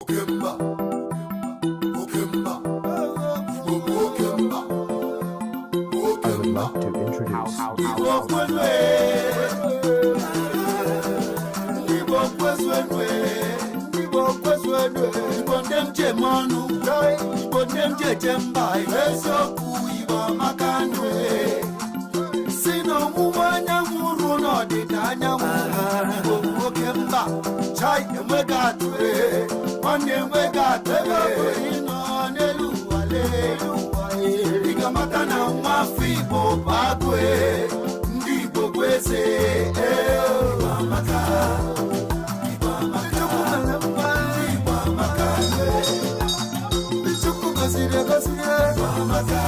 Oke mba, oke mba, Igbo bụ oke mba, oke I would mba. like to introduce Igbo kwenu ee, Igbo kwezuenu ee, Igbo kwezuenu ee, Igbo ndị m ji eme ọnụ, Igbo ndị m ji eje mba, eziokwu Igbo amaka nụ ee. Si n'ọwụwa anyanwụ ruo n'ọdịda anyanwụ, Igbo bụ oke mba, chai, enweghị atụ ee, nwanne, enweghị atụ ebe ọ bụla ị nọ n'elu ụwa lee, ị ga-amata na nwa afọ Igbo bụ agụ ee, ndị Igbo bụ eze ee. Igbo amaka, Igbo amaka, Chukwu mere mma, Igbo amaka ee. Ndị Chukwu gọziri egozi ee. Igbo amaka,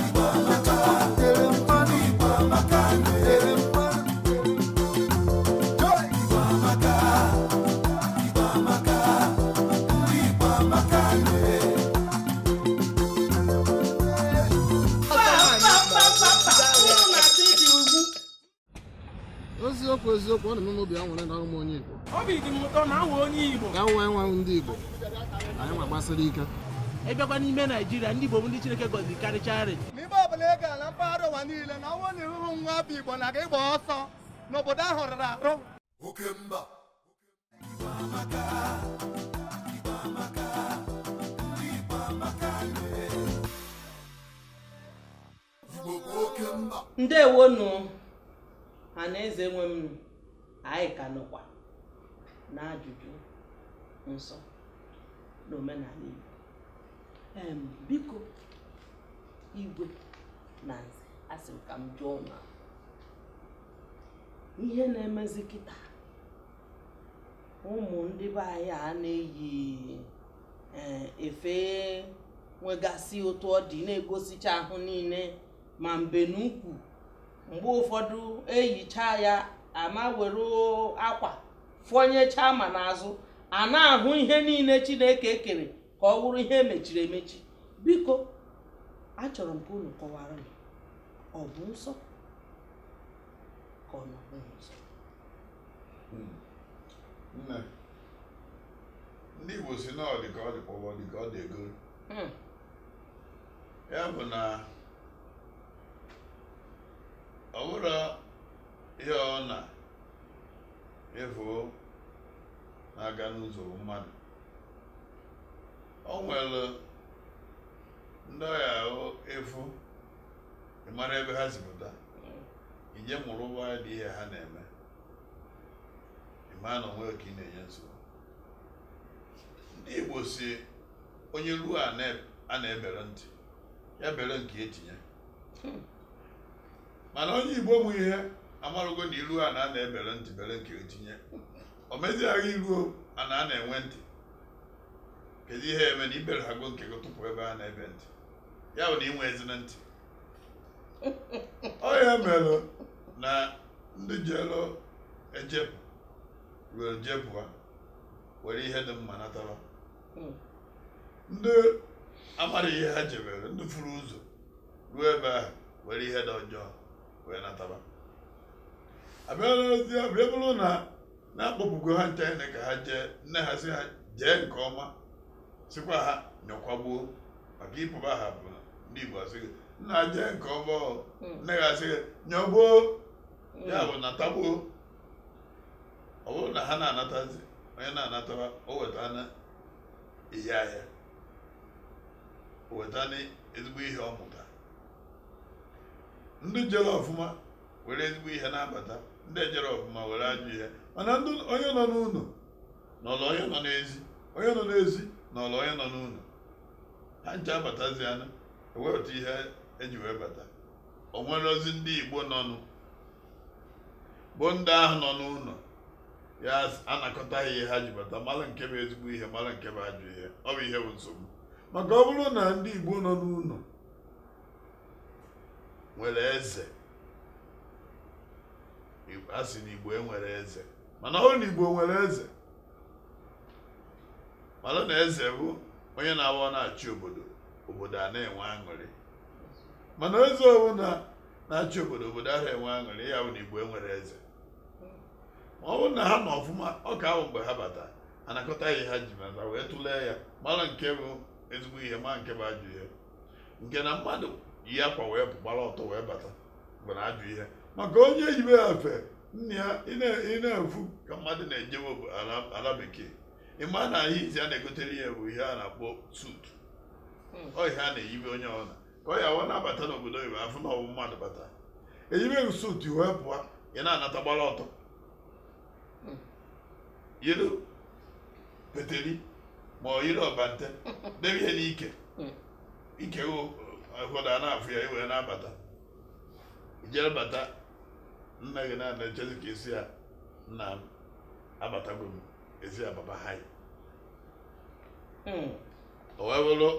Igbo amaka, Chukwu tere mmanụ, Igbo amaka, tere mmanụ. Igbo amaka, Igbo amaka, ndị Igbo amaka ee. Mba, mba, mba, mba, mba, unu na-achọ iji ugwu. Eziokwu, eziokwu, ọ na-eme m obi aṅụrị na ụmụ onye Igbo. Obi dị m ụtọ na awụ onye Igbo. Ka nwa nwa ndị Igbo anyị nwa gbasiri ike. Ịbịakwa n'ime Naijiria, ndị Igbo bụ ndị Chineke gọziri karịcharị. N'ime ọbụla ị gara na mpaghara ụwa niile, na ọnwụ na ihuhu nwa bụ Igbo na ga ịgba ọsọ n'obodo ahụ rara arụ. Oke mba, Igbo amaka, Igbo amaka, ndị Igbo amaka ee. Igbo bụ oke mba. Ndewonu, ha na eze nwe m. Anyị ka nọkwa n'ajụjụ nsọ n'omenala Igbo. Biko, igwe na nze, asị m ka m jụọ na ihe na-emezi kịta, ụmụ ndị be anyị a na-eyi efe nwegasị otu ọ dị na-egosicha ahụ niile ma mbe na ukwu, mgbe ụfọdụ eyicha ya ama were akwa fọnyecha ma n'azụ, a na-ahụ ihe niile Chineke kere ka ọ wụrụ ihe emechiri emechi. Biko, achọrọ m ka unu kọwara m, ọ bụ nsọ ka ọ nọ nsọ? Nne, ndị Igbo si na ọ dị ka ọ dị kpọbọ, dị ka ọ dị ego. Ya bụ na ọ bụrụ ihe ọ na efuo na-aga n'ụzọ bụ mmadụ, o nwere ndị ọya ahụ efu, ị mara ebe ha si pụta, ije mụrụ ụgbọ dị ihe ha na-eme, ị mara na onwe ka ị na-enye nsogbu. Ndị Igbo si onye ruo a na-ebere ntị ya bere nke etinye, mana onye Igbo mụ ihe amarụgo na ilu a na a na-ebere ntị bere nke etinye, o mezighị iruo a na a na-enwe ntị. Kedu ihe eme na ibere ha go nke gị tụpụ ebe a na-ebe ntị? Ya bụ na inwe ezina ntị. Ọ ya mere na ndị jelu ejepụ ruo jepụ ha were ihe dị mma natara. Ndị amara ihe ha jebere, ndị furu ụzọ ruo ebe ahụ were ihe dị ọjọọ wee natara. Abịa bụrụ na na-akpọpụgo ha ncha ka ha jee, nne ha sị ha jee nke ọma, sịkwa ha nyọkwagbuo maka ịpụba ha bụ ndị Igbo asị gị nna jee nke ọma, nne ha asị gị nyọgbuo, ya bụ natagbuo. Ọ bụrụ na ha na-anatazi, onye na-anataba o weta na ihe ahịa, o weta na ezigbo ihe ọ mụta. Ndị jere ọfụma were ezigbo ihe na-abata, ndị ejere ọfụma were ajọ ihe. Mana ndị onye nọ n'ụlọ nọrọ, onye nọ n'ezi, onye nọ n'ezi nọrọ, onye nọ n'ụlọ, ha ncha abatazianụ ewepụta ihe eji wee bata. O nwere ozi ndị Igbo nọ nụ bụ ndị ahụ nọ n'ụlọ ya anakọtaghị ihe ha ji bata, mara nke bụ ezigbo ihe, mara nke bụ ajọ ihe. Ọ bụ ihe bụ nsogbu, maka ọ bụrụ na ndị Igbo nọ n'ụlọ nwere eze, a sị na Igbo enwere eze, mana ọ bụrụ na Igbo nwere eze, mara na eze bụ onye na-awa na-achị obodo, obodo a na-enwe aṅụrị. Mana eze ọbụla na-achị obodo, obodo ahụ enwe aṅụrị, ya bụ na Igbo enwere eze. Ma ọ bụrụ na ha nọ ọfụma, ọ ka ahụ mgbe ha bata Anakọta ihe ha ji mata wee tụlee ya, mara nke bụ ezigbo ihe, ma nke bụ ajọ ihe. Nke na mmadụ yi akwa wee pụ gbara ọtọ wee bata bụ na ajọ ihe, maka onye yibe efe nna ya. Ị na-efu ka mmadụ na-ejebe ala bekee, ịma na ihe izi a na-egotere ihe bụ ihe a na-akpọ suit. Ọ ihe a na-eyibe onye ọbụla ka ọ ya wa na-abata n'obodo oyibo, afụ na ọbụ mmadụ bata eyibeghị suit wee pụọ, ị na-anata gbara ọtọ, yiri peteri ma ọ yiri ọbante, debe ihe n'ike ike, ụfọdụ a na-afụ ya, iwee na-abata, ijere bata, nna gị na-ana echezi ka esi ya, "Nna m, abatago m." Esi ya, "Baba, hai." O wee bụrụ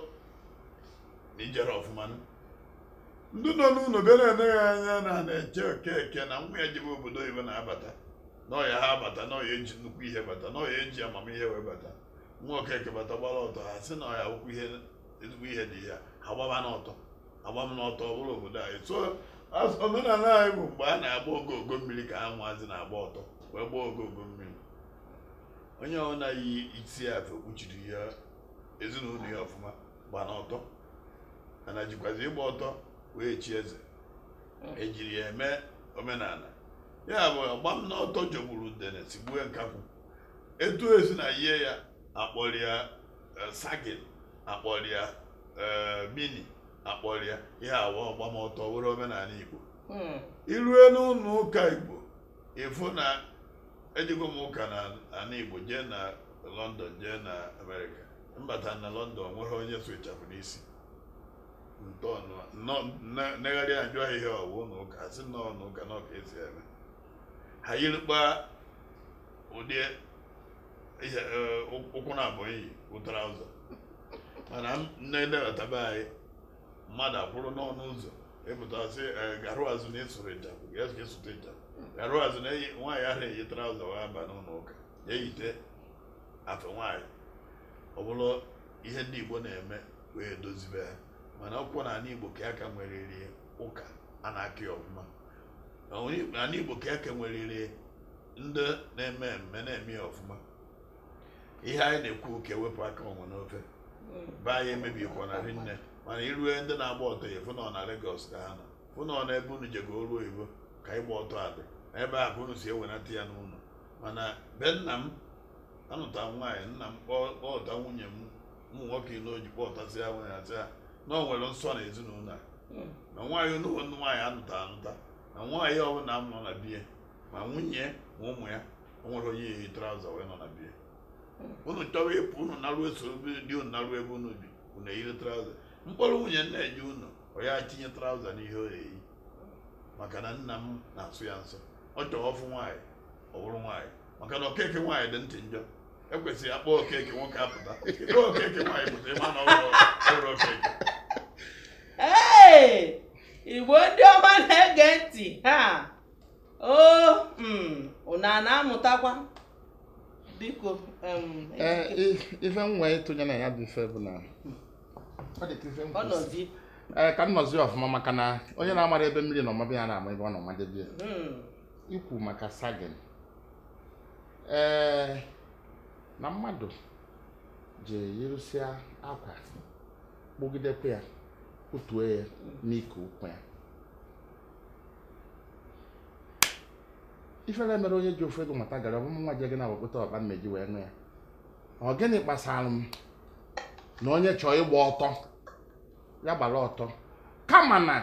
na ijere ọfụma. Ndị nọ n'ụlọ bịa na-ene ya anya na na-eche Okeke na nwa ya jebe obodo oyibo na-abata, n'ọya ha abata, n'ọya eji nnukwu ihe bata, n'ọya eji amamihe wee bata. Nwa Okeke bata gbara ọtọ, ha sị na ọya akwụkwọ ihe ezigbo ihe dị ya, ha gbaba n'ọtọ, agba m n'ọtọ. Ọ bụrụ obodo anyị so omenala anyị bụ mgbe a na-agba ogogo mmiri ka ha nwazi na-agba ọtọ wee gbaa ogogo mmiri. Onye ọbụla yi isi afe kpuchiri ya ezinụlọ ya ọfụma gba n'ọtọ, mana jikwazi ịgba ọtọ wee chi eze, ejiri ya eme omenala ya bụ ọgba m n'ọtọ jọgburu udene sigbue nkakwụ. Etu esi na yie ya, akpọrọ ya sagging, akpọrọ ya mini, akpọrọ ya ihe awa ọgbamọtọ were omenala Igbo. Irue n'ụlọ ụka Igbo, ịfụ na ejikwa m ụka na ala Igbo jee na London, jee na Amerịka. Mbata na London, nwere onye so ịchafụ n'isi ntọ negharị ajụ ahịhịa ọwụ ụlọ ụka, asị nnọọ n'ụka na ọka esi eme ha yirikpa ụdị ihe ụkwụ na abụọ iyi ụtara ụzọ. Mana nne-edebatabe anyị, mmadụ akwụrụ n'ọnụ ụzọ ịpụta sị, "Garụ azụ na ịsụrụ ịchafụ, ga ịsụta ịchafụ, garụ azụ na nwaanyị ahụ eyi trouser wee aba n'ụlọ ụka, ya eyite afe nwaanyị." Ọ bụrụ ihe ndị Igbo na-eme wee dozibe ha. Mana ọkwụ na ala Igbo ka aka nweriri ụka a na-akị ọfụma, ala Igbo ka aka nweriri ndị na-eme emme na-eme ya ọfụma. Ihe anyị na-ekwu ka ewepụ aka onwe n'ofe be anyị emebikwa na rinne. Mana irue ndị na-agba ọtọ ya, fụ na ọ na Lagos ka ha nọ, fụ na ọ na ebe unu jego oru oyibo ka ịgba ọtọ adị ebe a ka unu si ewenata ya n'ụlọ. Mana be nna m, anụta nwaanyị, nna m kpọọta nwunye m, ụmụ nwoke n'oji kpọọtasị ya nwunye ya, sị ya na ọ nwere nsọ na ezinụlọ a, na nwaanyị nnukwu nwaanyị anụta anụta, na nwaanyị ọbụla m nọ na bie, ma nwunye ma ụmụ ya, o nwere onye yi trouser wee nọ na bie. Unu chọrọ ịpụ, unu narụ eso dị, unu narụ ebe unu bi, unu eyiri trouser. Mkpọrọ nwunye nna eji unu, ọ ya tinye trouser n'ihe ọ eyi, maka na nna m na-asụ ya nsọ. Ọ chọrọ ọfụ nwaanyị, ọ bụrụ nwaanyị, maka na Okeke nwaanyị dị ntị njọ. Ekwesịrị akpọ Okeke nwoke apụta, ịkpọ Okeke nwaanyị pụta, ịma na ọ bụrụ Okeke. Ee, Igbo ndị ọma na-ege ntị, ha o unu a na-amụtakwa, biko. Ee, ife m nwee ịtụnye na ya bụ ife bụ na ọ dị ka ife m ọ kwụsị. Nọzi. Ee, ka m nọzi ọfụma, maka na onye na-amara ebe mmiri nọ mabịa ya na-ama ebe ọ nọ madebe ya. Ikwu maka sagging, ee, na mmadụ ji yirụsịa akwa kpụgidekwa ya, kpụtuo ya n'ike ụkwụ ya. Ifere mere onye ji ofu ego mata gara ọbụm nwa je gị na wekpụta ọkpa mmeji wee ṅụ ya. Ọ gịnị kpasara m na onye chọọ ịgba ọtọ ya gbara ọtọ? Kama na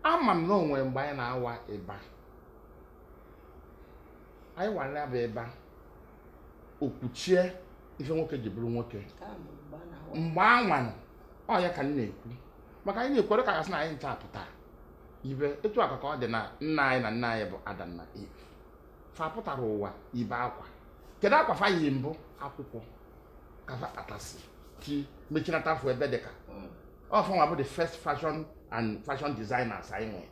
ama m na o nwere mgbe anyị na-awa ịba, anyị wara ya bụ ịba okwuchie ife nwoke ji bụrụ nwoke. Mgbe anwanụ ọ ya ka m na-ekwu maka anyị na-ekwere ka gasị na anyị ncha pụtara ibe etu aka ka ọ dị na nna anyị na nna anyị bụ Adam na Eve fa pụtara ụwa ibe akwa. Kedu akwa fa yi mbụ? Akwụkwọ ka fa kpatasị ti mechinata afọ ebe dịka ọfọnwa bụ the first fashion and fashion designers anyị nwere.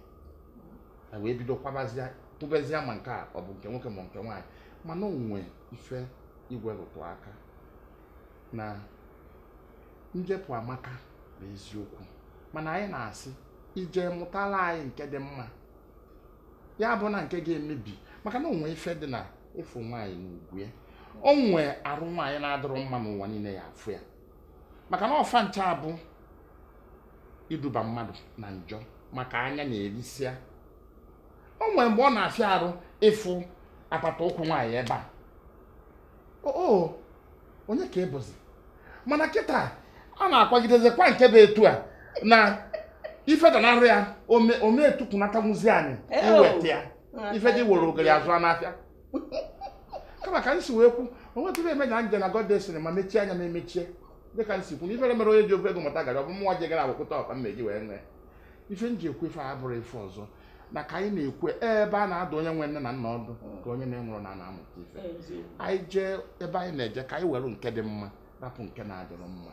Na wee bido kwabazia kwubezie ma nke a ọ bụ nke nwoke ma nke nwaanyị. Mana o nwe ife igwe rụtụ aka na njepụ amaka bụ eziokwu, mana anyị na-asị ije mụtara anyị nke dị mma, ya bụ na nke ga-emebi, maka na onwe ife dị na ịfụ nwaanyị n'ugwu ya. O nwee arụ nwaanyị na-adịrọ mma n'ụwa niile ya afụ ya, maka na ọfa ncha bụ iduba mmadụ na njọ, maka anya na-erisịa. O nwere mgbe ọ na-afịa arụ ịfụ apata ụkwụ nwaanyị ebe a, o onye ka ịbụzi. Mana kịta a na-akwagidezekwa nke bụ etu a na ife danarị ya ome etukwunatanwuzi anyị iweta ya ife gị were ogiri azụ n'afịa. Kama ka m si wee kwu, onwetụrụ eme na nje na God destiny ma mechie anya m emechie, dịka m si kwu na ifere mere onye ji ofe ego mụta garị, ọ bụ mmụọ ji gara agbakọta ọkpa mmeji wee nwee ife m ji ekwu. Ife a bụrụ ife ọzọ na ka anyị na-ekwu ebe a na-adụ onye nwe nne na nna ọdụ ka onye na-enwere na na-amụta ife. Anyị jee ebe anyị na-eje ka anyị were nke dị mma rapụ nke na-adịrọ mma.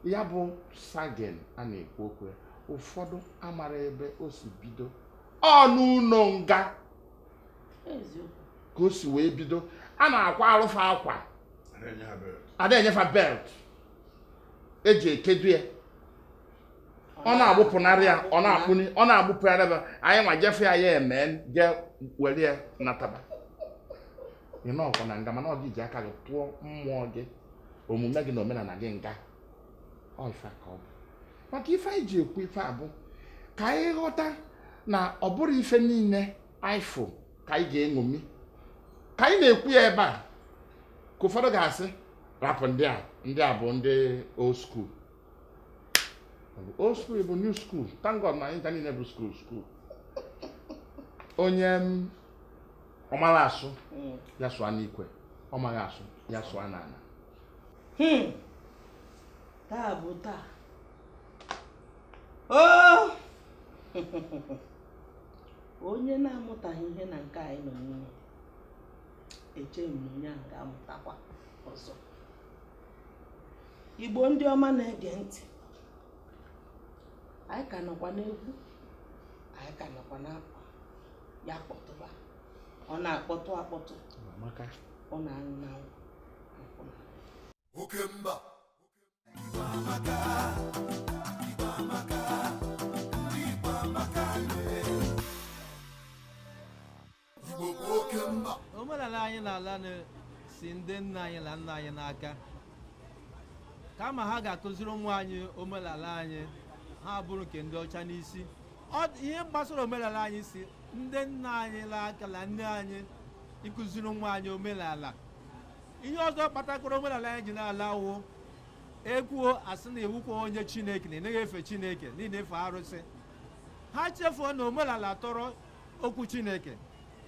Ya bụ sagen a na-ekwu okwu ya, ụfọdụ amara ebe o si bido, ọ n'ụlọ nga ka o si wee bido. A na-akwa arụfa akwa, a na-enyefa belt eji ekedu ya, ọ na-agbụpụnarị ya, ọ na-akpụni, ọ na-agbụpụ ya ebe anyị nwa jefe ya, ya eme je were ya nataba. Ị nọkwa na nga, mana ọ gị ji aka gị tụọ mmụọ gị, omume gị na omenala gị nga. Ọ ife ka ọ bụ maka ife anyị ji ekwu ife a bụ ka anyị ghọta na ọ bụrụ ife niile anyị fụ ka anyị ga-eṅomi. Ka anyị na-ekwu ya ebe a, ka ụfọdụ ga-asị rapụ ndị a, ndị a bụ ndị old school. Old school bụ new school. Thank God na anyị ncha niile bụ school school. Onye ọ mara asụ ya sụọ n'ikwe, ọ maghị asụ ya sụọ n'ala. Taa bụ taa. Oo, onye na-amụtaghị ihe na nke anyị nọ n'ime, echeghị m na onye ahụ ga-amụtakwa ọzọ. Igbo ndị ọma na-ege ntị, anyị ka nọkwa n'egwu, anyị ka nọkwa n'akwa ya kpọtụba, ọ na-akpọtụ akpọtụ, ọ na-anwụ n'anwụ. Oke mba. Igbo amaka, Igbo amaka, ndị Igbo amaka. Igbo bụ oke mba. Omenala anyị na-ala si ndị nna anyị na nna anyị n'aka. Kama ha ga-akụziri ụmụ anyị omenala anyị, ha bụrụ nke ndị ọcha n'isi. Ihe gbasara omenala anyị si ndị nna anyị n'aka na nne anyị ịkụziri ụmụ anyị omenala. Ihe ọzọ kpatakwara omenala anyị ji na-ala wụ ekwuo asị na ewukwa onye Chineke na ị naghị efe Chineke na ị na-efe arụsị. Ha chefuo na omenala tọrọ okwu Chineke.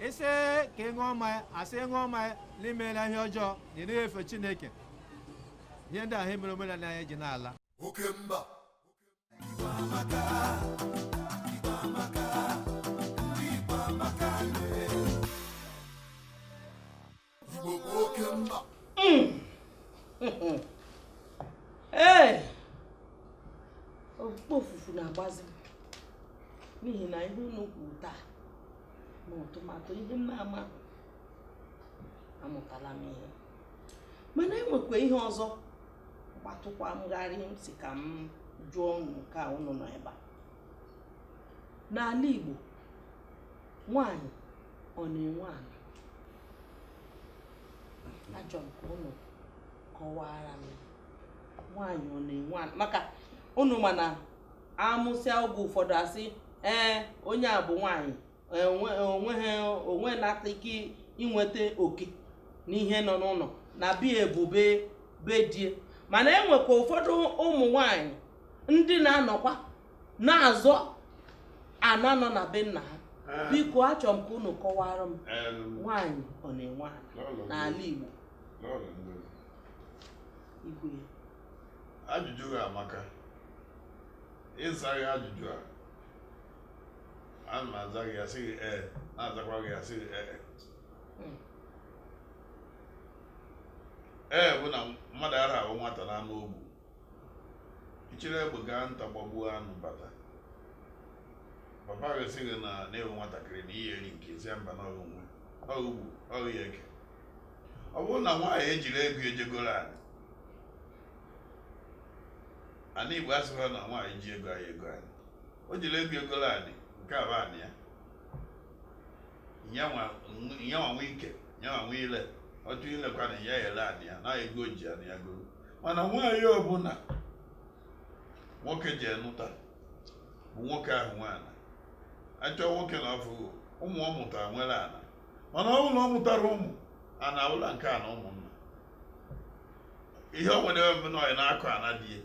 Isi ka ị ṅụọ mmanya, asị ṅụọ mmanya na imeela ihe ọjọọ na ị naghị efe Chineke. Ihe ndị ahụ mere omenala anyị ji na-ala. Oke mba. Igbo amaka, Igbo amaka, ndị Igbo amaka. Igbo bụ oke mba. Ee, okpukpe ofufu na-agbazi n'ihi na ihe unu kwuru taa ma ọtụmatụ ihe m na-ama, amụtala m ihe. Mana enwekwa ihe ọzọ gbatụkwa mgharị m si ka m jụọ unu nke a unu nọ ebe a. N'ala Igbo, nwaanyị ọ na-enwe ala? Achọrọ m ka unu kọwara m, nwaanyị ọ na-enwe ala? Maka unu ma na amụsịa oge ụfọdụ asị ee, onye a bụ nwaanyị, onweghị onwe nata ike inweta oke n'ihe nọ n'ụlọ na bia ebube be die. Mana enwekwa ụfọdụ ụmụ nwaanyị ndị na-anọkwa na-azọ ana nọ na be nna ha. Biko, achọrọ m ka unu kọwara m, nwaanyị ọ na-enwe ala n'ala Igbo? Igwe. Ajụjụ gị amaka. Ịzaghị ajụjụ a, ana m aza gị asị gị ee, na-azakwa gị asị gị ee. Ee bụ na mmadụ ara ahụ nwata na anụ ogbu ichiri egbe gaa nta gbagbuo anụ bata, papa gị sị gị na na-ewu nwatakịrị na ihe eri nke ezi mba na ọghụ nwe ọghụgbu ọghụ ya eke. Ọ bụrụ na nwaanyị ejiri ego ejegoro anyị, ana Igbo asịghị na nwaanyị ji ego anyị ego anyị, o jiri ego egoro anyị nke a bụ anị ya, nyanwa nwe ike, nyanwa nwe ile. Ọ chọọ ilekwa na ya ele anị ya na ego ji anị ya goro. Mana nwaanyị ọbụla nwoke ji enụta bụ nwoke ahụ nwe ana. Achọ nwoke na afọ ụmụ ọ mụtara nwere ana, mana ọ bụrụ na ọ mụtara ụmụ, ana awụla nke a na ụmụnna. Ihe ọ nwere ebe na ọ ya na-akọ ana dị ya,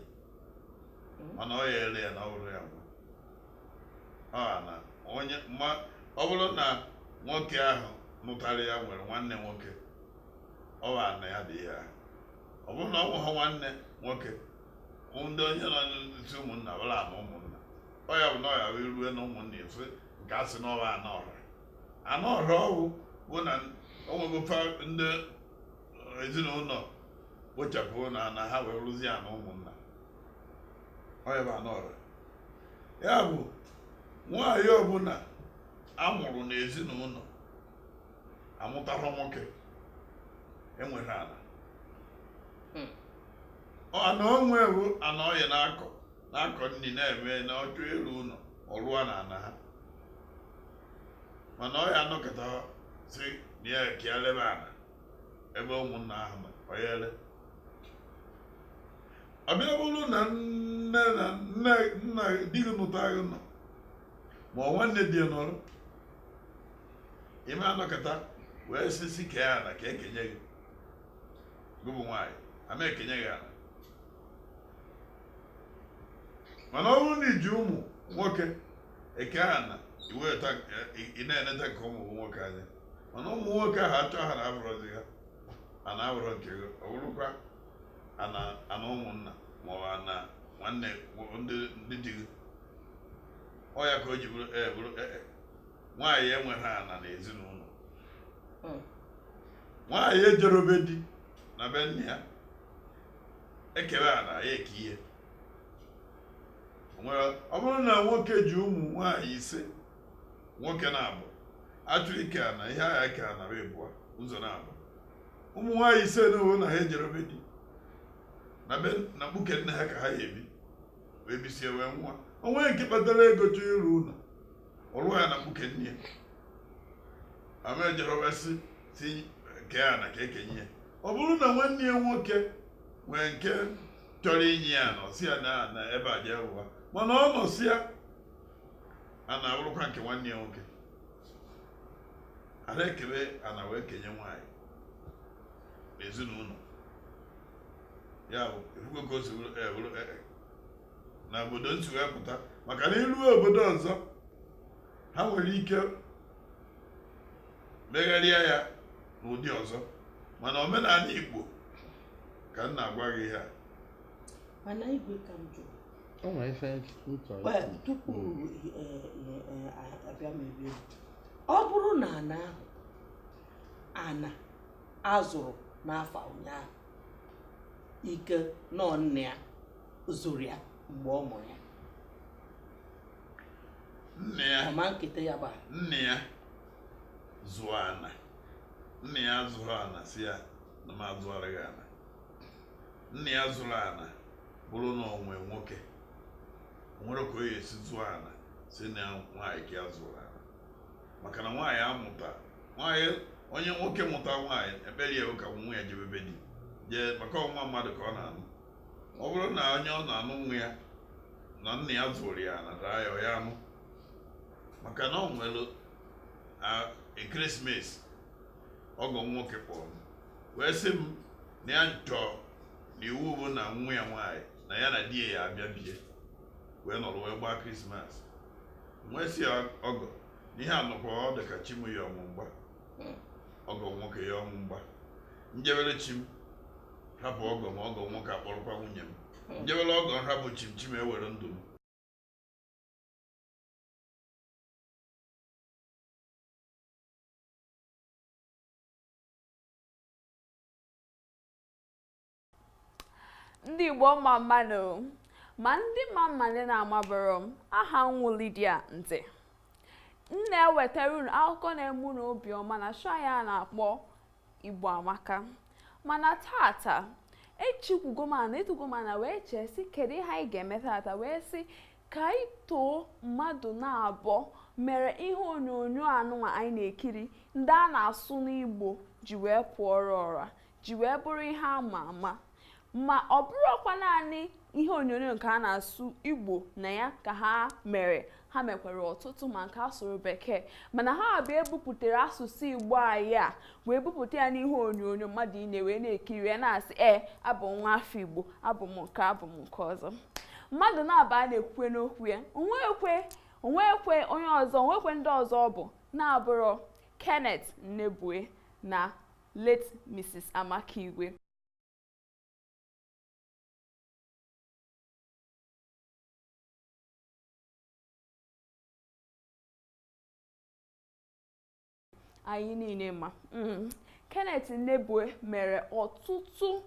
mana ọ ya ele ya na ọ bụrụ ya nwe ọ ana onye ma ọ bụrụ na nwoke ahụ mụtara ya nwere nwanne nwoke, ọ bụ ana ya dị ya. Ọ bụrụ na ọ nwụghị nwanne nwoke, ndị onye nọ n'isi ụmụnna bụla ana ụmụnna. Ọ ya bụ na ọ ya wee rue na ụmụnna efe nke a sị na ọ bụ ana ọha. Ana ọha ọwụ bụ na o nwego ndị ezinụlọ kpochapụ na ana ha wee rụzie ana ụmụnna. Ọ ya bụ ana ọha. Ya bụ nwaanyị ọbụla a mụrụ n'ezinụlọ amụtara nwoke enwere ana. Ana onwe bụ ana ọya na-akọ na-akọ nri na-eme na ọchụ elu ụlọ ọrụa na ana ha, mana ọ ya anọkọta si na ya ka ya lebe ana ebe ụmụnna ahụ nọ, ọ ya ele. Ọ bịa bụrụ na nne na nne nna di gị nụta gị nọ, ma ọ nwanne di ya nọrọ ime anọkọta wee sisi kee ana ka ekenye gị, gị bụ nwaanyị ama ekenye gị ana. Mana ọ bụrụ na iji ụmụ nwoke eke ana, ị na-eneta nke ụmụ nwoke anya, mana ụmụ nwoke ahụ achọ ha na abụrọzi ha ana abụrọ nke gị, ọ bụrụkwa ana ana ụmụnna ma ọ bụ ana nwanne ndị di gị. Ọ ya ka o ji bụrụ ee bụrụ ee nwaanyị enweghị ana n'ezinụlọ. Nwaanyị ejerobe di na be nne ya ekebe ana ya eke ihe. Ọ bụrụ na nwoke ji ụmụ nwaanyị 5, nwoke na-abụ achụrụ ike ana ihe agha eke ana bụ ịbụọ ụzọ na-abụ, ụmụ nwaanyị 5 na owo na ha ejerobe di na be na mkpuke nne ha ka ha ya ebi wee bisie wee nwa. O nwee nke kpatara ego chọọ ịrụ ụlọ, ọ rụọ ya na mkpuke nne ya, ama ejerobe si kee ana ka ekenye ya. Ọ bụrụ na nwanne ya nwoke nwee nke chọrọ inye ya nọ si ya na ebe a jee rụwa, mana ọ nọ si ya ana abụrụkwa nke nwanne ya nwoke, ara ekebe ana wee kenye nwaanyị n'ezinụlọ ya. Bụ efugo ka o si bụrụ ee bụrụ ee na obodo nsi wee pụta, maka na iru obodo ọzọ ha nwere ike megharịa ya n'ụdị ọzọ, mana omenala Igbo ka m na-agwa gị ihe a. Mana igwe ka m jụrụ O nwere ife m chọrọ ikwu. Tupu abịa m ebe ọ bụrụ na ana ahụ ana azụrụ n'afọ ụnyaahụ, ike nọ nne ya zụrụ ya mgbe ọ mụrụ ya, Nne ya ọma nketa ya bụ nne ya zụọ ana, nne ya zụrụ ana si ya na m azụgharị gị ana. Nne ya zụrụ ana bụrụ na onwe nwoke nwere ka o ya esi zụọ ana si na nwaanyị ka ya zụrụ ana, maka na nwaanyị amụta nwaanyị onye nwoke mụta nwaanyị ekpere ya ka nwa ya jebebe di jee, maka ọnwa mmadụ ka ọ na-anụ. Ọ bụrụ na onye ọ na-anụ nwa ya na nna ya zụrụ ya ana daa ya, ọ ya anụ, maka na ọ nwere ekeresimesi ọgọ nwoke kpọrọ m wee sị m na ya chọọ na iwu bụ na nwa ya nwaanyị na ya na di ya abịa bie wee nọrọ wee gbaa Krismas. Nwee sị ya ọgọ na ihe anọkwa ọ dị ka chi m ya ọmụ mgba, ọgọ nwoke ya ọmụ mgba, njebere chi m hapụ ọgọ ma ọgọ nwoke akpọrọkwa nwunye m, njebere ọgọ m hapụ chi m, chi m ewere ndụ m. Ndị Igbo mma mmanụ, ma ndị mma mma ndị na-amabụrụ m, aha m wụ Lydia Nze. M na-ewetara unu akụkọ na-eme unu obiọma na show anyị a na-akpọ Igbo Amaka. Mana tata echikwugo m ana etugo m ana wee chee sị kedu ihe anyị ga-eme tata, wee sị ka anyị too mmadụ na-abụọ mere ihe onyonyo anụnwa anyị na-ekiri ndị a na-asụ n'Igbo ji wee pụọrọ ọra, ji wee bụrụ ihe ama ama. Ma ọ bụrụkwa naanị ihe onyonyo nke a na-asụ Igbo na ya ka ha mere, ha mekwara ọtụtụ ma nke asụrụ Bekee, mana ha abịa ebupụtara asụsụ Igbo anyị a wee bupụta ya n'ihe onyonyo, mmadụ niile wee na-ekiri ya na-asị, ee, abụ m nwa afọ Igbo, abụ m nke, abụ m nke ọzọ. Mmadụ na-aba na-ekwukwe n'okwu ya, onwekwe onye ọzọ, onwekwe ndị ọzọ ọ bụ na-abụrụ Kenneth Nnebue na late Mrs. Amaka Igwe. Anyị niile ma Kenneth Nnebue mere ọtụtụ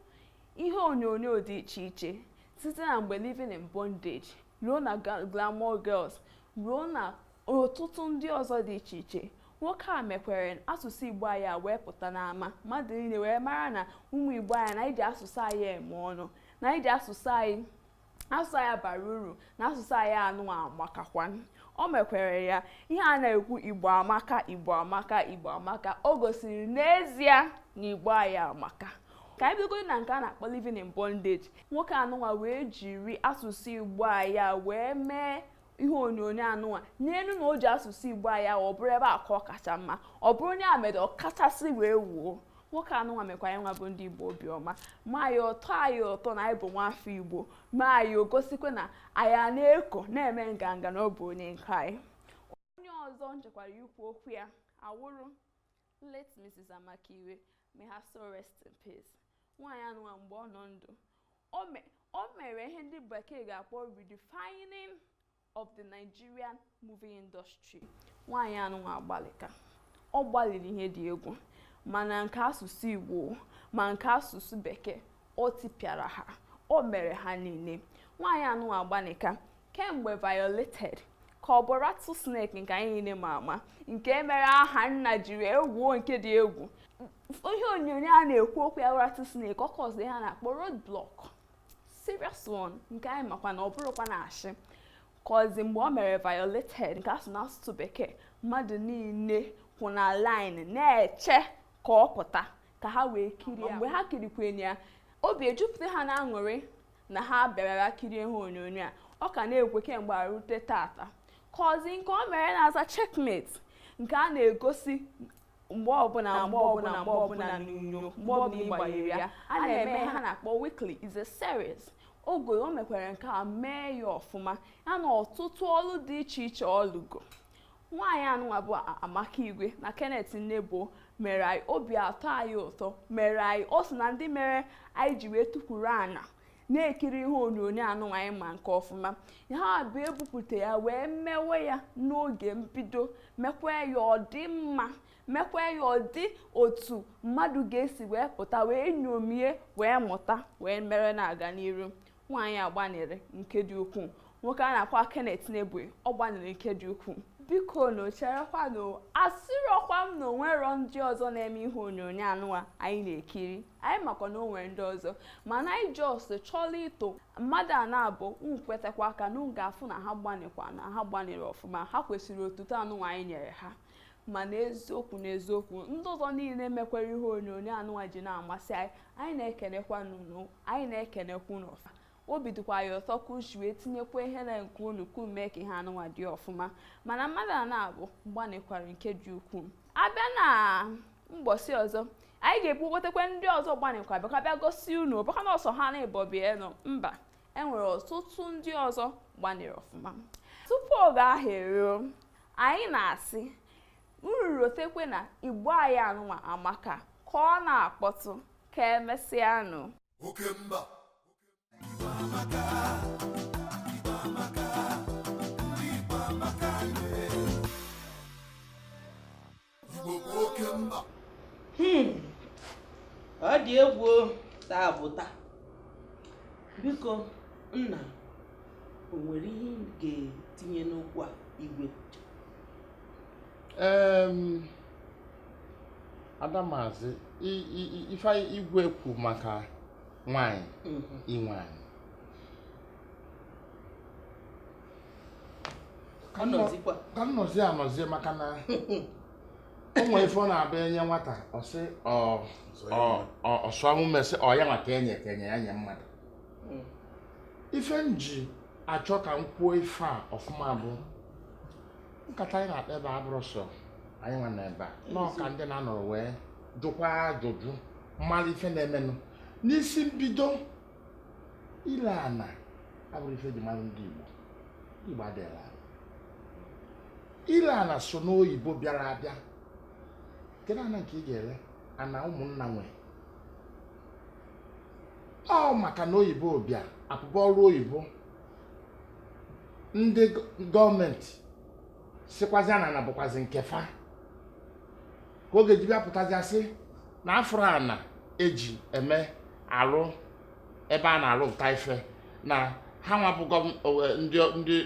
ihe onyonyo dị iche iche, site na mgbe Living in Bondage ruo na Glamour Girls, ruo na ọtụtụ ndị ọzọ dị iche iche. Nwoke a mekwere asụsụ Igbo anyị a wee pụta n'ama, mmadụ niile wee mara na ụmụ Igbo anyị na iji asụsụ anyị eme ọnụ, na iji asụsụ anyị, asụsụ anyị bara uru, na asụsụ anyị anụ amakakwa. O mekwere ya ihe a na-ekwu, Igbo amaka, Igbo amaka, Igbo amaka. O gosiri n'ezie na Igbo anyị amaka. Ka anyị bidogodi na nke a na-akpọ Living in Bondage, nwoke anụnwa wee jiri asụsụ Igbo anyị a wee mee ihe onyonyo anụnwa n'elu na o ji asụsụ Igbo anyị a, ọ bụrụ ebe a ka ọ kacha mma, ọ bụrụ onye a mere ọ kachasị wee wuo. Nwoke anụnwa mekwa anyị nwa bụ ndị Igbo obiọma, ma anyị ụtọ, anyị ụtọ na anyị bụ nwafọ Igbo, ma anyị ogosikwa na anyị a na-eko na-eme nganga na ọ bụ onye nke anyị. Onye ọzọ nchekwara ikwu okwu ya awụrụ late Mrs. Amaka Igwe, may her soul rest in peace. Nwaanyị anụnwa mgbe ọ nọ ndụ, o mere ihe ndị bekee ga-akpọ redefining of the Nigerian movie industry. Nwaanyị anụnwa agbalịka, ọ gbalịrị ihe dị egwu, mana nke asụsụ Igbo ma nke asụsụ Bekee o tipịara ha, o mere ha niile. Nwaanyị anụnwa agbalịka kemgbe Violated, ka ọ bụ Rattlesnake nke anyị niile ma ama, nke mere aha nna jiri egwuo nke dị egwu. Ihe onyonyo a na-ekwu okwu ya, Rattlesnake, ọ kọzụ ihe a na-akpọ roadblock, serious one, nke anyị makwa na ọ bụrụkwa na ashị. Kọzi mgbe o mere Violated nke asụ n'asụsụ Bekee, mmadụ niile kwụ na line na-eche ka ọ pụta ka ha wee kirie. Mgbe ha kirikwenye ya, obi ejupụta ha na aṅụrị na ha bịara kirie ihe onyonyo a. Ọ ka na-ekwe kemgbe arute tata. Kọzi nke o mere na-aza Checkmate, nke a na-egosi mgbe ọbụla, mgbe ọbụla, mgbe ọbụla n'inyo, mgbe ọbụla ịgbanyere ya, a na-eme ha na-akpọ weekly, is a series. Oge o mekwara nke a mee ya ọfụma, ya na ọtụtụ ọlụ dị iche iche ọlụgo. Nwaanyị anụnwa bụ Amaka Igwe na Kenneth Nnebue mere anyị obi atọ anyị ụtọ, mere anyị, o so na ndị mere anyị ji wee tukwuru ana na-ekiri ihe onyonyo anụnwa anyị ma nke ọfụma. Ha bụ ebupụta ya wee mewe ya n'oge mbido, mekwa ya ọ dị mma, mekwa ya ọ dị otu mmadụ ga-esi wee pụta wee nyomie wee mụta wee mere na-aga n'iru. Nwaanyị agbanịrị nke dị ukwuu, nwoke a na-akpọ Kenneth Nnebue ọ gbanịrị nke dị ukwuu. Biko na cherekwanụ, asịrọkwa m na onwero ndị ọzọ na-eme ihe onyonyo anụnwa anyị na-ekiri, anyị makwa na o nwere ndị ọzọ, mana anyị just chọrọ ito mmadụ a na-abụ nkwetakwa aka na ga-afụ na ha gbanịkwa, na ha gbanịrị ọfụma, ha kwesịrị otuto anụnwa anyị nyere ha. Mana eziokwu n'eziokwu, ndị ọzọ niile mekwara ihe onyonyo anụnwa ji na-amasị anyị, anyị na-ekenekwa n'unu, anyị na-ekenekwa unu ọfụma. Obi dịkwa ya ụtọ ka uchi wee tinyekwa ihe na nke unu ka mee ka ihe anụnwa dị ọfụma. Mana mmadụ a na-abụ gbanịkwara nke dị ukwuu. Abịa na mgbọsị ọzọ, anyị ga-ebugotekwa ndị ọzọ gbanịkwa bịakwa bịa gosi unu, ọbụkwa na ọsọ ha na-ebọbie nọ mba, enwere ọtụtụ ndị ọzọ gbanịrị ọfụma. Tupu oge ahụ eruo, anyị na-asị unu rotekwe na Igbo anyị anụnwa amaka, ka ọ na-akpọtụ. Ka emesịanụ. Oke mba. Igbo amaka, Igbo amaka, ndị Igbo amaka. Igbo bụ oke mba. Ọ dị egwu o, taa bụ taa. Biko nna, o nwere ihe ị ga-etinye n'okwu a, Igwe? Adamazi, ife Igwe kwu maka nwanyị inwe anyị. Ọ nọzikwa. Ka m nọzie anọzie, maka na O nwere ife ọ na-abịa enye nwata, ọ sị ọsọ mesị ọ ya maka enye ka enye ya nye mmadụ. Ife m ji achọ ka m kwuo ife a ọfụma bụ nkata anyị na-akpa ebe a bụrụ sọ anyị nwa nọ ebe a nọọ ka ndị na-anọrọ wee jụkwa ajụjụ mara ife na-emenụ n'isi mbido. Ile ana abụrụ ife eji mara ndị Igbo. Ndị Igbo adịghị ala. Ile ana so n'oyibo bịara abịa. Kedu ana nke ị ga-ele? Ana ụmụnna nwe ọ maka na oyibo bịa apụba ọrụ oyibo, ndị gọọmenti sikwazịa na ana bụkwazi nke fa, ka oge ji bịa pụtazịa sị na afụrụ ana eji eme alụ ebe a na-alụpụta ife, na ha nwa bụ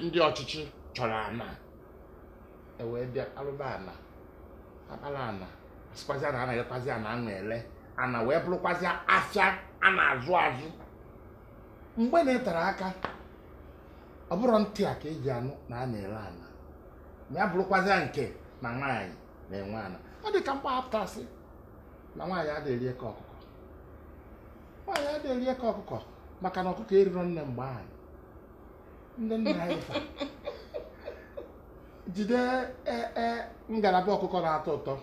ndị ọchịchị chọrọ ana, ewee bịa alụba ana, akpara ana, asịkwazịa na a na-elekwazị ana anwa ele ana wee bụrụkwazịa afịa a na-azụ azụ. Mgbe na-etere aka, ọ bụrụ ntị a ka eji anụ na a na-ele ana, ma ya bụrụkwazịa nke na nwaanyị na-enwe ana. Ọ dị ka mgbahapụtasị na nwaanyị adịghị eri eke ọkụkọ. Nwaanyị adịghị eri eke ọkụkọ maka na ọkụkọ eriro nne. Mgbe ahụ ndị nna anyị fa jide ngalaba ọkụkọ na-atọ ụtọ,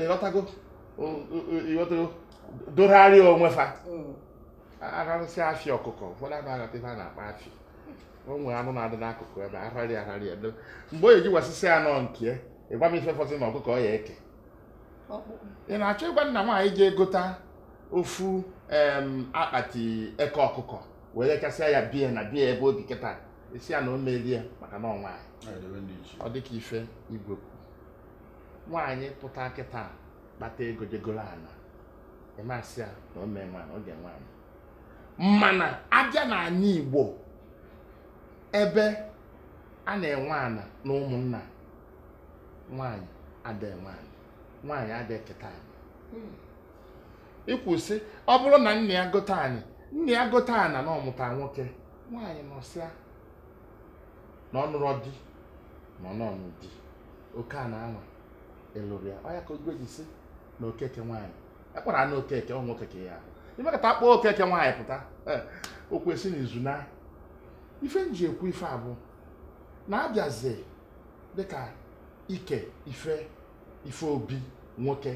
ịghọtago, ịghọtago, dogharịa onwe fa, ararụsị afịa ọkụkọ. Ụfọdụ anaghị aghọta ife a na-akpọ afịa. O nwere anụ na-adị n'akụkụ ebe ararị ararị edo. Mgbe o eji wasịsị anọ nke ịgwa m ife fọsị na ọkụkọ ọ ya eke. Ị na-achọ ịgwa nna nwaanyị ga-egota ofu akpati eke ọkụkọ wee rekasịa ya bie na bie ebe obi kịta, isi ya na o merie maka na ọ nwaanyị? Ọ dịka ife igwe kwu, nwaanyị pụta kịta kpata ego jegoro ana, ịmasị ya na o mee nwaanyị oge nwaanyị. Mana abịa n'ala Igbo ebe a na-enwe ana na ụmụnna, nwaanyị ada enwe ana, nwaanyị ada eketa anyị. Ikwu sị ọ bụrụ na nna ya gote anyị, nna ya gote ana na ọmụta nwoke, nwaanyị nọsịa na ọ nụrọ di na ọ nọ di, oke ana anwa elụrụ ya. Ọ ya ka ogwe ji sị na okeke nwaanyị ekpọrọ anụ okeke ọ nwoke ka ya ahụ imekọta akpọ okeke nwaanyị pụta o kwesị na izu na ife nji ekwu ife abụ na-abịazi dịka ike ife ife obi nwoke.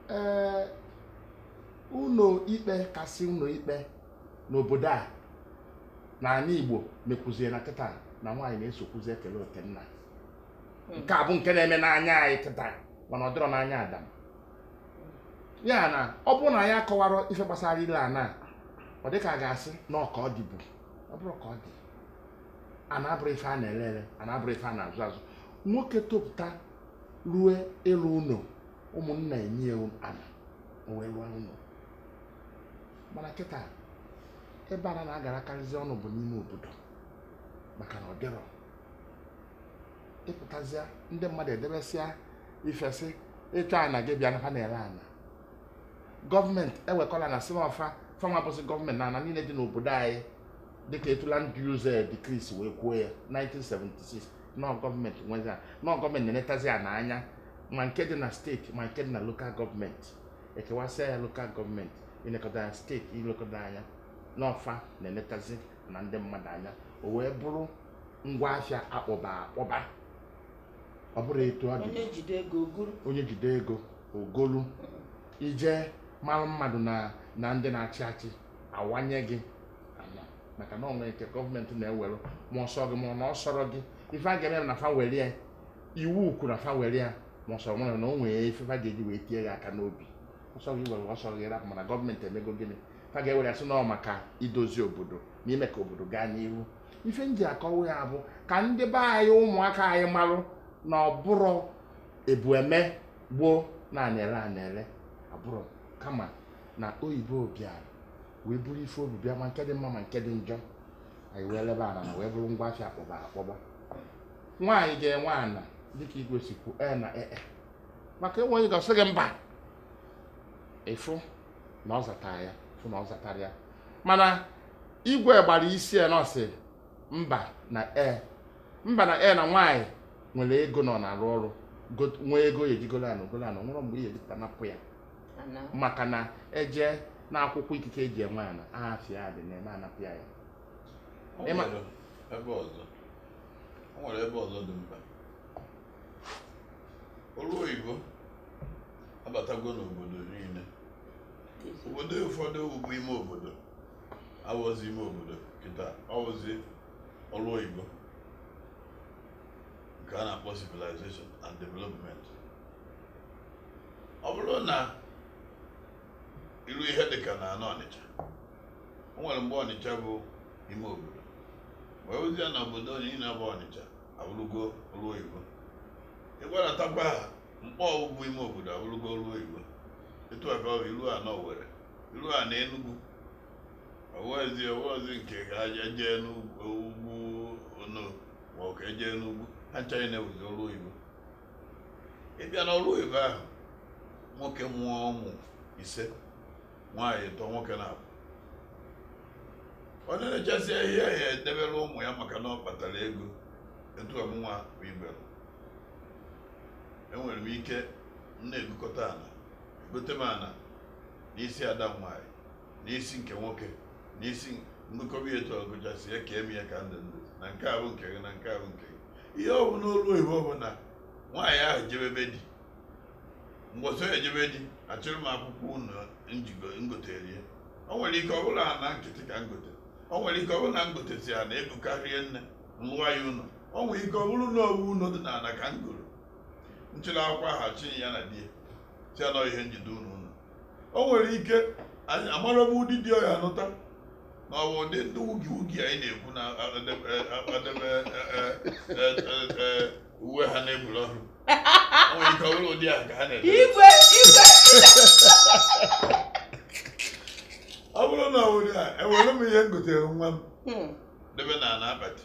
Ee, ụlọ ikpe kasị ụlọ ikpe n'obodo a n'ala Igbo mekwuzie na kịta na nwaanyị na-esokwuzi ekele oke nna. Nke a bụ nke na-eme n'anya anyị kịta, mana ọ dịrọ n'anya Adam. Ya na ọ bụrụ na ya akọwara ife gbasara ile ana, ọ dịka a ga-asị na ọ ka ọ dịbu. Ọ bụrụ ka ọ dị, a na-abụrụ ife a na-ele ele, a na-abụrụ ife a na-azụ azụ. Nwoke topụta rue ịlụ ụlọ, ụmụnna enye ya ana, o wee lụọ ụlọ. Mana kịta ebe ana na-agarakarịzi ọnụ bụ n'ime obodo, maka na ọ dịrọ ịpụtazịa ndị mmadụ edebesịa ifesị ịchọ ana gị bịa na ha na-ere ana. Gọọmenti ewekọla na sị ọfa fanwa bụsị gọọmenti na ana niile dị n'obodo anyị, dịka etu land use decree wee kwuo ya 1976, nọọ gọọmenti nwezi, nọọ gọọmenti na-enetazi ana anya, ma nke dị na steeti ma nke dị na local gọọmenti. Ekewasịa ya, local gọọmenti ilekọta ya, steeti ilekọta anya, n'ọfa na-enetazi na ndị mmadụ anya. O wee bụrụ ngwa afịa akpọba akpọba. Ọ bụrụ etu ọ dị, onye jide ego oguru. Onye jide ego ogolu, ije mara mmadụ na ndị na-achị achị awanye gị ala, maka na onwe nke gọọmenti na-ewere ma ọsọ gị ma ọ na ọ sọrọ gị. Ife a ga-eme na fa were ya, iwu kwuru na fa were ya, ma ọsọ nwere na o nwere ife fa ga-eji wee tie ya aka n'obi. Ọsọ gị were, ọsọ gị rapụ. Mana gọọmenti emego gịnị? Fa ga-ewere ya sị na ọ maka idozi obodo na ime ka obodo gaa n'ihu. Ife m ji akọwa ya bụ ka ndị be anyị, ụmụaka anyị, marụ na ọ bụrụ ebu eme gboo na ana-ere ana-ere abụrụ, kama na oyibo bịara wee buru ife obi bịa, ma nke dị mma ma nke dị njọ. Anyị wee lebe ana na wee bụrụ ngwa afịa akpọba akpọba. Nwaanyị ga-enwe ana dịka igwe si kwu ee na ee, maka enwe onye ga-asị gị mba, ịfụ na ọ zatara ya, fụ na ọ zatara ya. Mana igwe gbara isi ya nọọsị mba na ee, mba na ee, na nwaanyị nwere ego nọ na-arụ ọrụ. Nwee ego ya ejigolo ana, ogolo ana, nwere mgbe ihe ejipụta napụ ya. Ana. Maka na eje na akwụkwọ ikike eji enwe ana, afịa dị na eme anapụ ya ya. O nwere ebe ọzọ, o nwere ebe ọzọ dị mkpa. Ọrụ oyibo abatago n'obodo niile. Obodo ụfọdụ bụ ime obodo awụzi ime obodo kịta, ọwụzi ọrụ oyibo nke a na-akpọ civilization and development. Ọ bụrụ na iru ihe dịka na anọ Ọnịcha, o nwere mgbe Ọnịcha bụ ime obodo, wee ozi ya na obodo niile bụ Ọnịcha abụrụgo ọrụ oyibo. Ịgbadatakwa ha, Mkpọ bụ ime obodo abụrụgo ọrụ oyibo. Etu a ka ọ bụ iru a na Owerri, iru a na Enugu, ọwụwazi nke ka eje n'ugwu ono ma ọ ka eje n'ugwu ha nchaghị na-ewuzi ọrụ oyibo. Ịbịa n'ọrụ oyibo ahụ, nwoke mụọ ụmụ ise, nwaanyị ịtọ, nwoke na-abụ, onye na-echasị ihe ya edebere ụmụ ya maka na ọ kpatara ego. Etu ọmụnwa bụ ibe enwere m ike m na-egokọta ana, egote m ana n'isi ada m nwaanyị, n'isi nke nwoke, n'isi ngụkọba ya. Etu ọgụchasị ya ka eme ya ka ndụ ndụ na nke a bụ nke gị na nke a bụ nke gị. Ihe ọ bụ n'olu oyibo bụ na nwaanyị ahụ jebebe di, mgbe ya ejebe di, achịrị m akwụkwọ unu njigo ngotere ya. O nwere ike ọ bụrụ na nkịtị ka ngote, o nwere ike ọ bụrụ na ngotesi ya na ego karịa nne nlụwa ya ụlọ, o nwere ike ọ bụrụ na owu ụlọ dị n'ala ka m goro nchịrị akwụkwọ ahụ achịghị ya na di ya si anọ ihe njide ụlọ ụlọ. O nwere ike amarọbụ ụdị dị ọya anụta na ọ bụ ụdị ndị wugi wugi anyị na-ekwu na adebe uwe ha na-egburu ọhụrụ. O nwere ike ọ bụrụ ụdị ahụ ka ha na-edebe. Igwe, igwe. Ọ bụrụ na ọ bụ ụdị a, ewere m ihe m gotere nwa m debe na ana akpati.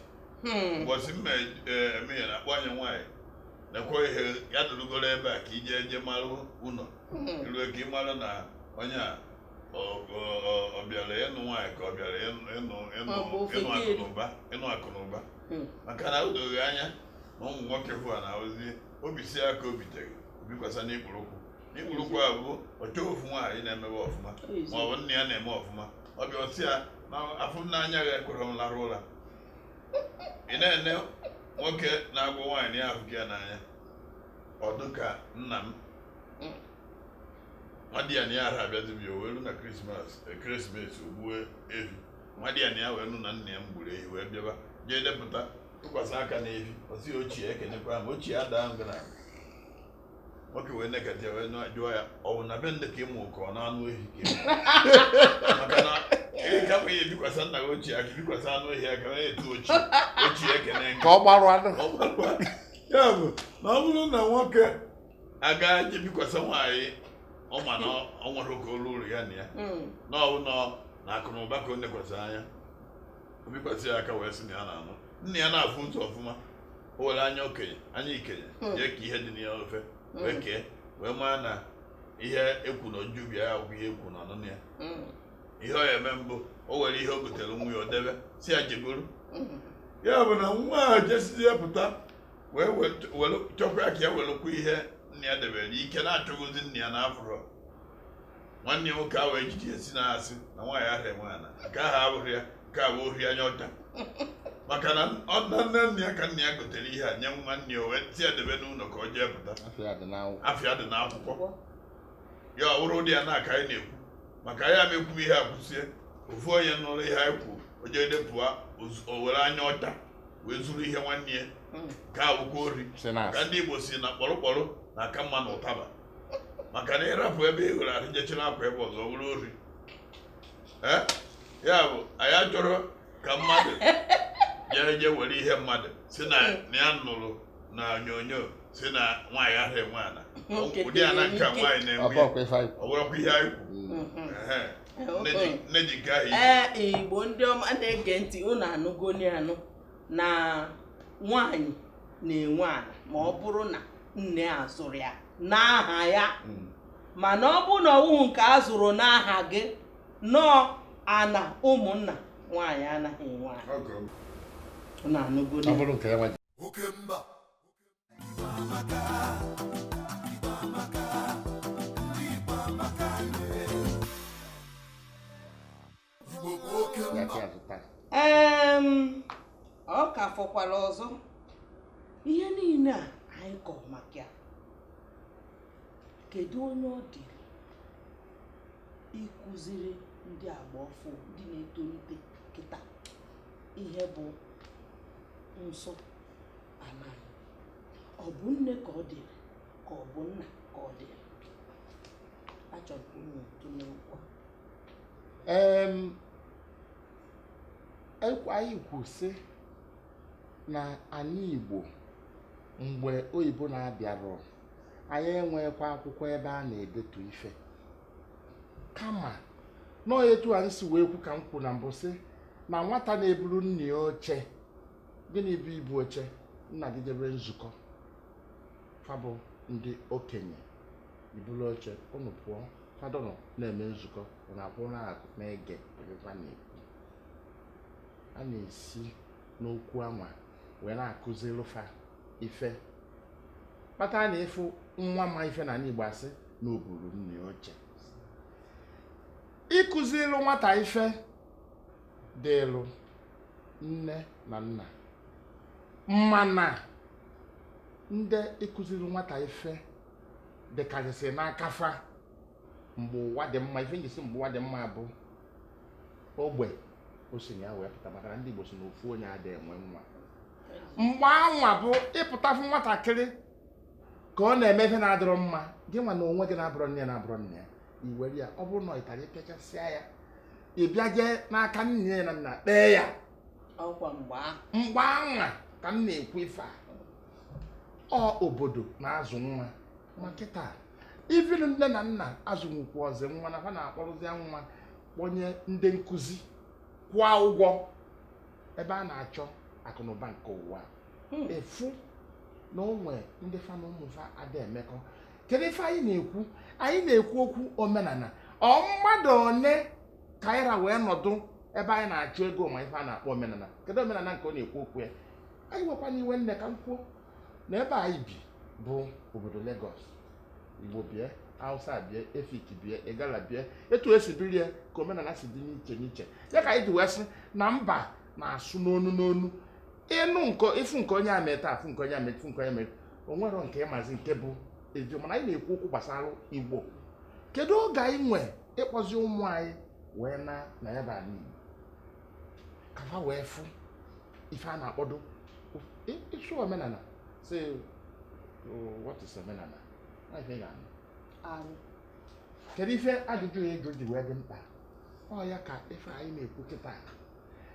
Ụbọchị m eme ya na akpọ anya nwaanyị nekwa ihe ya dụrụgoro ebe a ka ije eje marụ ụlọ iruo, ka ị mara na onye a ọ bịara ịnụ nwaanyị ka ọ bịara ịnụ ịnụ ịnụ Ọ bụ ofe ịnụ eri. Akụ na ụba, ịnụ akụ na ụba. Maka na o doghị anya na ụmụ nwoke hụ a na-awụzi obi si aka obi teghị obikwasa n'ikpurukwu n'ikpurukwu a bụ ọchọ ofu nwaanyị na-emebe ọfụma ma ọ bụ nna ya na-eme ọfụma. Ọ bịa ọsị ya na afụ m n'anya ya ekwere m larụ ụra. Ị na-ene nwoke na-agwa nwaanyị na ya ahụghị ya n'anya, ọ dịka nna m nwa di ya na ya ara abịazi bịa wee lu na Krismas, ekeresimesi, ogbue efi. Nwa di ya na ya wee nụ na nna ya m gburu ehi wee bịaba jee depụta tụkwasị aka n'efi, ọsị ya ochie ekenekwa m ochie adaa ngụ na nwoke wee nekata ya wee jụọ ya, ọ bụ na be ndị ka ịmụ ka ọ na-anụ ehi ka ịmụ? Maka na ị kama ihe ebikwasị nna gị ochie aka, bikwasị anụ ehi aka na-etu ochie ochie ekene ka ọ gbarụ anụ. Ọ gbarụa. Ya bụ na ọ bụrụ na nwoke aga je bikwasị nwaanyị ọ ma na ọ nwere ka olu uru ya na ya na ọ bụ na akụ na ụba ka o nekwasị anya, o bikwasị ya aka wee sị na ya na-anụ nna ya na-afụ ụzọ ọfụma, o were anya okenye, anya ikenye, jee ka ihe dị na ya ofe wee kee wee maa na ihe ekwu na oju bịa ya bụ ihe ekwu na ọnụnụ ya. Ihe ọ ya eme mbụ, o were ihe o gotere nwa ya o debe, si ya jegoro. Ya bụ na nwa ahụ jesizi ya pụta wee were chọkwa ya ka ya werekwa ihe nna ya debere ike na-achọghịzi nna ya n'afọrọ. Nwanne ya nwoke ahụ ejiji esi na-asị na nwaanyị ahụ enwe ana nke ahụ abụghị ya, nke a bụ ori anya ọcha, maka na ọ na nne nna ya ka nna ya gotere ihe a nye nwanne ya, o wee tie ya debe n'ụlọ ka ọ jee pụta. Afọ ya dị n'akwụkwọ. Afịa dị n'akwụkwọ ya. Ọ bụrụ ụdị ya na-aka anyị na-ekwu maka ya ama ihe a kwụsie ofu onye nụrụ ihe anyị kwuru, o jee depụa, o were anya ọcha wee zuru ihe nwanne ya. Nke a bụkwa ori. Si na ka ndị Igbo si na kpọrọkpọrọ na-aka mma na ụtaba, maka na ịrapụ ebe ị hụrụ ahụ jechara akwa ebe ọzọ, ọ bụrụ ori. Ee, ya bụ anyị achọrọ ka mmadụ jee jee were ihe mmadụ si na na ya nụrụ na onyonyo si na nwaanyị ahụ enwe ana Nwoke ụdị ana nke a ike. nwaanyị Ọ na-enwe ya. bụrụkwa ife anyị Ọ bụrụkwa ihe anyị kwu. Ehe. Nne ji nke ahụ ike. Ee, Igbo ndị ọma na-ege ntị, unu anụgoni anụ na nwaanyị na-enwe ala ma ọ bụrụ na nne a zụrụ ya n'aha ya. Mana ọ bụrụ na ọwụhụ nke a zụrụ n'aha gị nọọ ana ụmụnna, nwaanyị anaghị enwe ala. Ọ ka ọ bụ. Unu anụgoni. Ọ bụrụ nke ya nwa. Oke mba. Igbo amaka, Igbo amaka, ndị Igbo amaka. Igbo bụ oke mba. Ya azụta. Ọ ka fọkwara ọzọ, ihe niile a anyị kọrọ maka ya, kedu onye ọ dịrị ịkụziri ndị agba ọfụ, ndị na-etolite kịta, ihe bụ nsọ ala anyị? Ọ bụ nne ka ọ dịrị, ka ọ bụ nna ka ọ dịrị? Achọrọ ka unu tụlee okwu a. Anyị kwu sị na anyị Igbo, mgbe oyibo na-abịarụ, anyị enwekwa akwụkwọ ebe a na-edetu ife, kama nọọ etu anyị si wee kwu ka m kwu na mbụ sị na nwata na-eburu nna ya oche. Gịnị bụ ibu oche? Nna gị jebe nzukọ, fabụ ndị okenye, iburu oche unu pụọ, fadọnụ na-eme nzukọ, unu akwụrụ akụ na-ege ebe fa na-ekwu. A na-esi n'okwu anwa wee na-akụziri fa ife kpatara na ịfụ nwa ma ife na Igbo, asị na o buru nna ya oche. Ịkụziri nwata ife dịlụ nne na nna, mana ndị ịkụziri nwata ife dịkarịsị n'aka fa mgbe ụwa dị mma. Ife njisi mgbe ụwa dị mma bụ ogbe o si na ya wee pụta, maka na ndị Igbo si na ofu onye adịghị enwe nwa. Mgbe anwa bụ ịpụtafụ nwatakịrị ka ọ na-eme ife na-adịrọ mma, gị nwa na onwe gị na-abụrọ nne ya, na-abụrọ nne ya, i were ya, ọ bụrụ na ọ ịtara, ịpịachasịa ya, ị bịa jee n'aka nne ya na nna kpee ya. Ọkwa mgbe ahụ. Mgbe anwa ka m na-ekwu ife a. Ọ obodo na-azụ nwa, ma kịta ivinu nne na nna azụnwukwu ọzọ nwa na ha na-akpọrụzi nwa kpọnye ndị nkụzi, kwụọ ụgwọ ebe a na-achọ akụnụba nke ụwa. Efu na onwe ndị fa na ụmụfa ada emekọ. Kedu ife anyị na-ekwu? Anyị na-ekwu okwu omenala. Ọ mmadụ one ka anyị ra wee nọdụ ebe anyị na-achụ ego, ma ife a na-akpọ omenala, kedu omenala nke ọ na-ekwu okwu ya? Anyị nwekwana iwe nne ka m kwuo na ebe anyị bi bụ obodo Lagos. Igbo bie, Hausa bie, Efik bie, Igala bie, etu esi birie ka omenala si dị n'iche n'iche. Ya ka anyị ji wee sị na mba na-asụ n'onu n'onu. Ịnụ nke ịfụ nke onye a mee taa, afụ nke onye a mee, ịfụ nke onye mee, o nwero nke ịmazi nke bụ eziokwu. Mana anyị na-ekwu okwu gbasara Igbo. Kedu oge anyị nwe ịkpọzi ụmụ anyị wee na na ya bụ ala Igbo ka fa wee fụ ife a na-akpọdo ịsụ omenala? Say, "Oh, what is omenala?" Ọ ife ị ga-anụ. Arụ. Kedu ife ajụjụ ya ego ji wee dị mkpa? Ọ ya ka ife anyị na-ekwu kịta,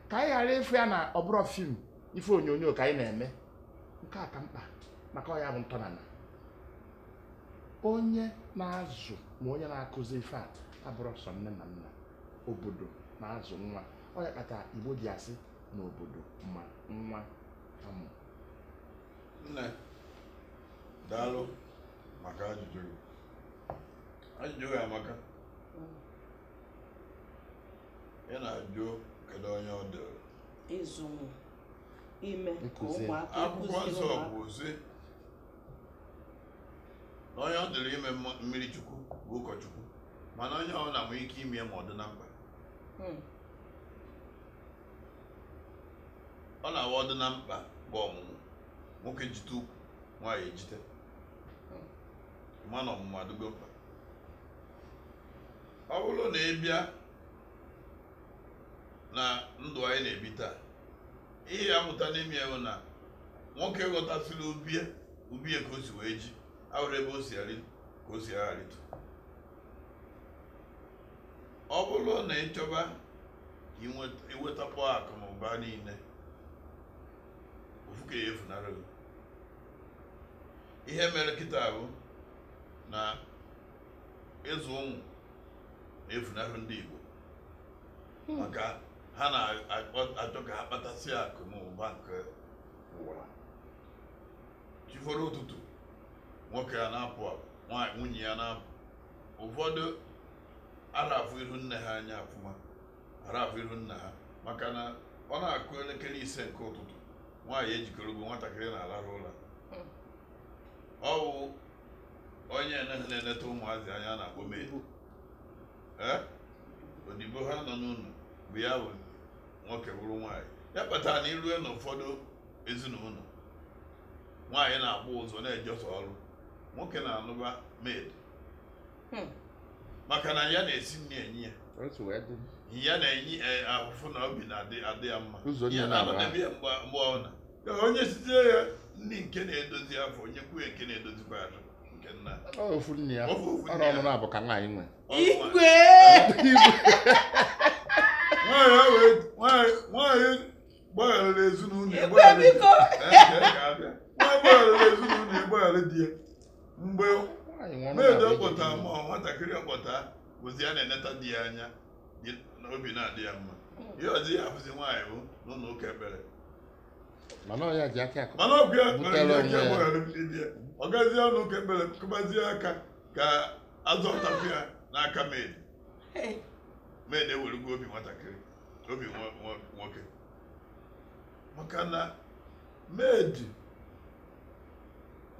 ka anyị ghara ịfụ ya na ọ bụrụ film, ife onyonyo ka anyị na-eme. Nke a ka mkpa, maka ọ ya bụ ntọnala. Onye na-azụ ma onye na-akụzi ife a abụrụ sọ nne na nna, obodo na-azụ nwa. Ọ ya kpatara Igbo ji asị n'obodo ma nwa amụ. Nne, daalụ maka ajụjụ gị. Ajụjụ gị amaka. Ị na-ajụ kedu onye ọ dịrị ịzụ ime ka Nkụzi. ụmụaka, Akwụkwọ ịkụziri nsọ ụmụaka. kwuru sị na onye ọ dịrị ime mmiri chukwu bụ ụkọchukwu, mana onye ọ na-enwe ike ime ya ma ọ dị na mkpa. Ọ na-awa ọ dị na mkpa bụ ọmụmụ. Nwoke jite ukwu, nwaanyị ejite, mana ọmụmụ adịgo mkpa. Ọ bụrụ na ị bịa na ndụ anyị na-ebi taa, ihe ya mụta n'ime ya bụ na nwoke ghọtasịrị ubie ubie ka o si wee ji ahụrụ ebe o si arị ka o si agharịtụ. Ọ bụrụ na ị chọba ka iwetakpọ akụ na ụba niile, ofu ka ya efunarị gị. Ihe mere kịta bụ na ịzụ ụmụ na-efunahụ ndị Igbo, maka ha na-achọ ka ha kpatasịa akụ na ụba nke ụwa. Chifọrọ ụtụtụ, nwoke ya na-apụ apụ, nwaanyị nwunye ya na-apụ. Ụfọdụ arafụ ihu nne ha anya afụma, arafụ ihu nna ha, maka na ọ na-akụ elekere 5 nke ụtụtụ, nwaanyị ejikọrọgo nwatakịrị na-alarụ ụra. Ọ wụ onye na-eneta ụmụazị anya a na-akpọ maid. Ee, odibo ha nọ n'ụlọ bụ ya bụ nwoke bụrụ nwaanyị. Ya kpatara na irue n'ụfọdụ ezinụlọ, nwaanyị na-agba ụzọ na-ejeso ọrụ, nwoke na-anụba maid, maka na ya na-esi nri enyi ya, Otu wee dị. ya na-enye ahụfụ na obi na-adị adị ya mma. Ụzọ ya niile na-anọdebe ya mgbe mgbe ọbụla. Ya onye sizie ya nri nke na-edozi afọ, onye kwuo nke na-edozikwa arụ nke nna. Ọ ofu nne ya. Ofu Ọrụ nne ya. ọnụ na-abụ ka nwaanyị nwe. Ọ nwaanyị. Igwe. Nwaanyị ahụ nwaanyị gbagharịrị ezinụlọ ya, Igwe, gbagharị di biko. ya. Ee, ka abịa. Nwaanyị gbagharịrị ezinụlọ ya, gbagharị di ya. Mgbe Nwaanyị nwe ọnụ maid na-abụ ọkpọta eji ma ọ nwatakịrị ọkpọta bụzi ya na-eneta di ya anya, na obi na-adị ya mma. Ihe ọzọ ya afụzi nwaanyị bụ n'ụlọ ụka ekpere. Mana ọ ya ji aka akụ. Mana ọgwụ ya Butere kpere onwe ya ya. gbagharị di ya, ọ gazie ụlọ ụka ekpere kụbazie aka ka azọpụtakwu ya n'aka maid. Hey. Maid ewerugo obi nwatakịrị, obi nwoke, maka na maid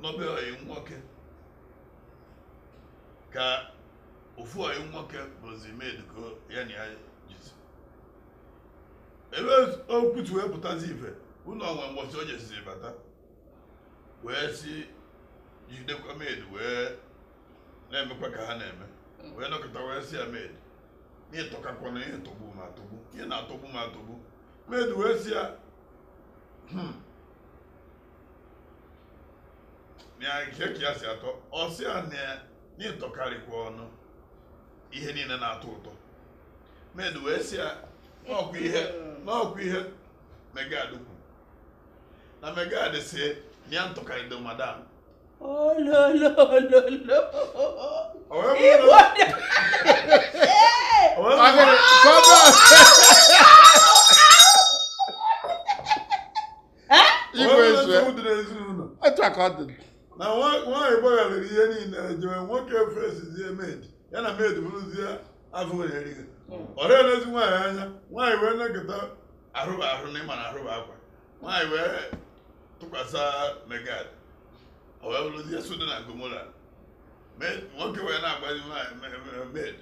nọbe oyi nwoke ka ofu oyi nwoke bụzi maid ka ya na ya jizi ebe okwutu wee pụtazi ife ụlọ onwe. Mgbọsị o jesizi bata wee si jidekwa maid wee na-emekwa ka ha na-eme, wee nọkọta wee si ya, "Maid, n'ịtọkakwana ihe tọgbu ma atọgbu, ihe na-atọgbu ma atọgbu." Maid wee si ya, na nke ka ya si atọ?" Ọ sị ya na n'ịtọkarịkwa ọnụ ihe niile na-atọ ụtọ. Maid wee sị ya n'ọkwa ihe Megad kwuru na Megad si na ya ntọkarịdo madam. Ololololo. O wee bụrụ na- Igwe. o wee bụrụ na- o Igwe wee bụrụ na ezue. nsogbu dị n'ezinụlọ. Otu a ka ọ dị. Na nwaanyị gbagharịrị ihe niile jewe, nwoke fesizie maid, ya na maid bụrụzie afọ erighị ọrịa n'ezi nwaanyị anya. Nwaanyị wee na-eketa arụba ahụ na ịma na arụba akwa, nwaanyị wee tụkwasị megad, o wee bụrụzie Sodom na Gomora. Nwoke wee na-agbazi nwaanyị, "Maid,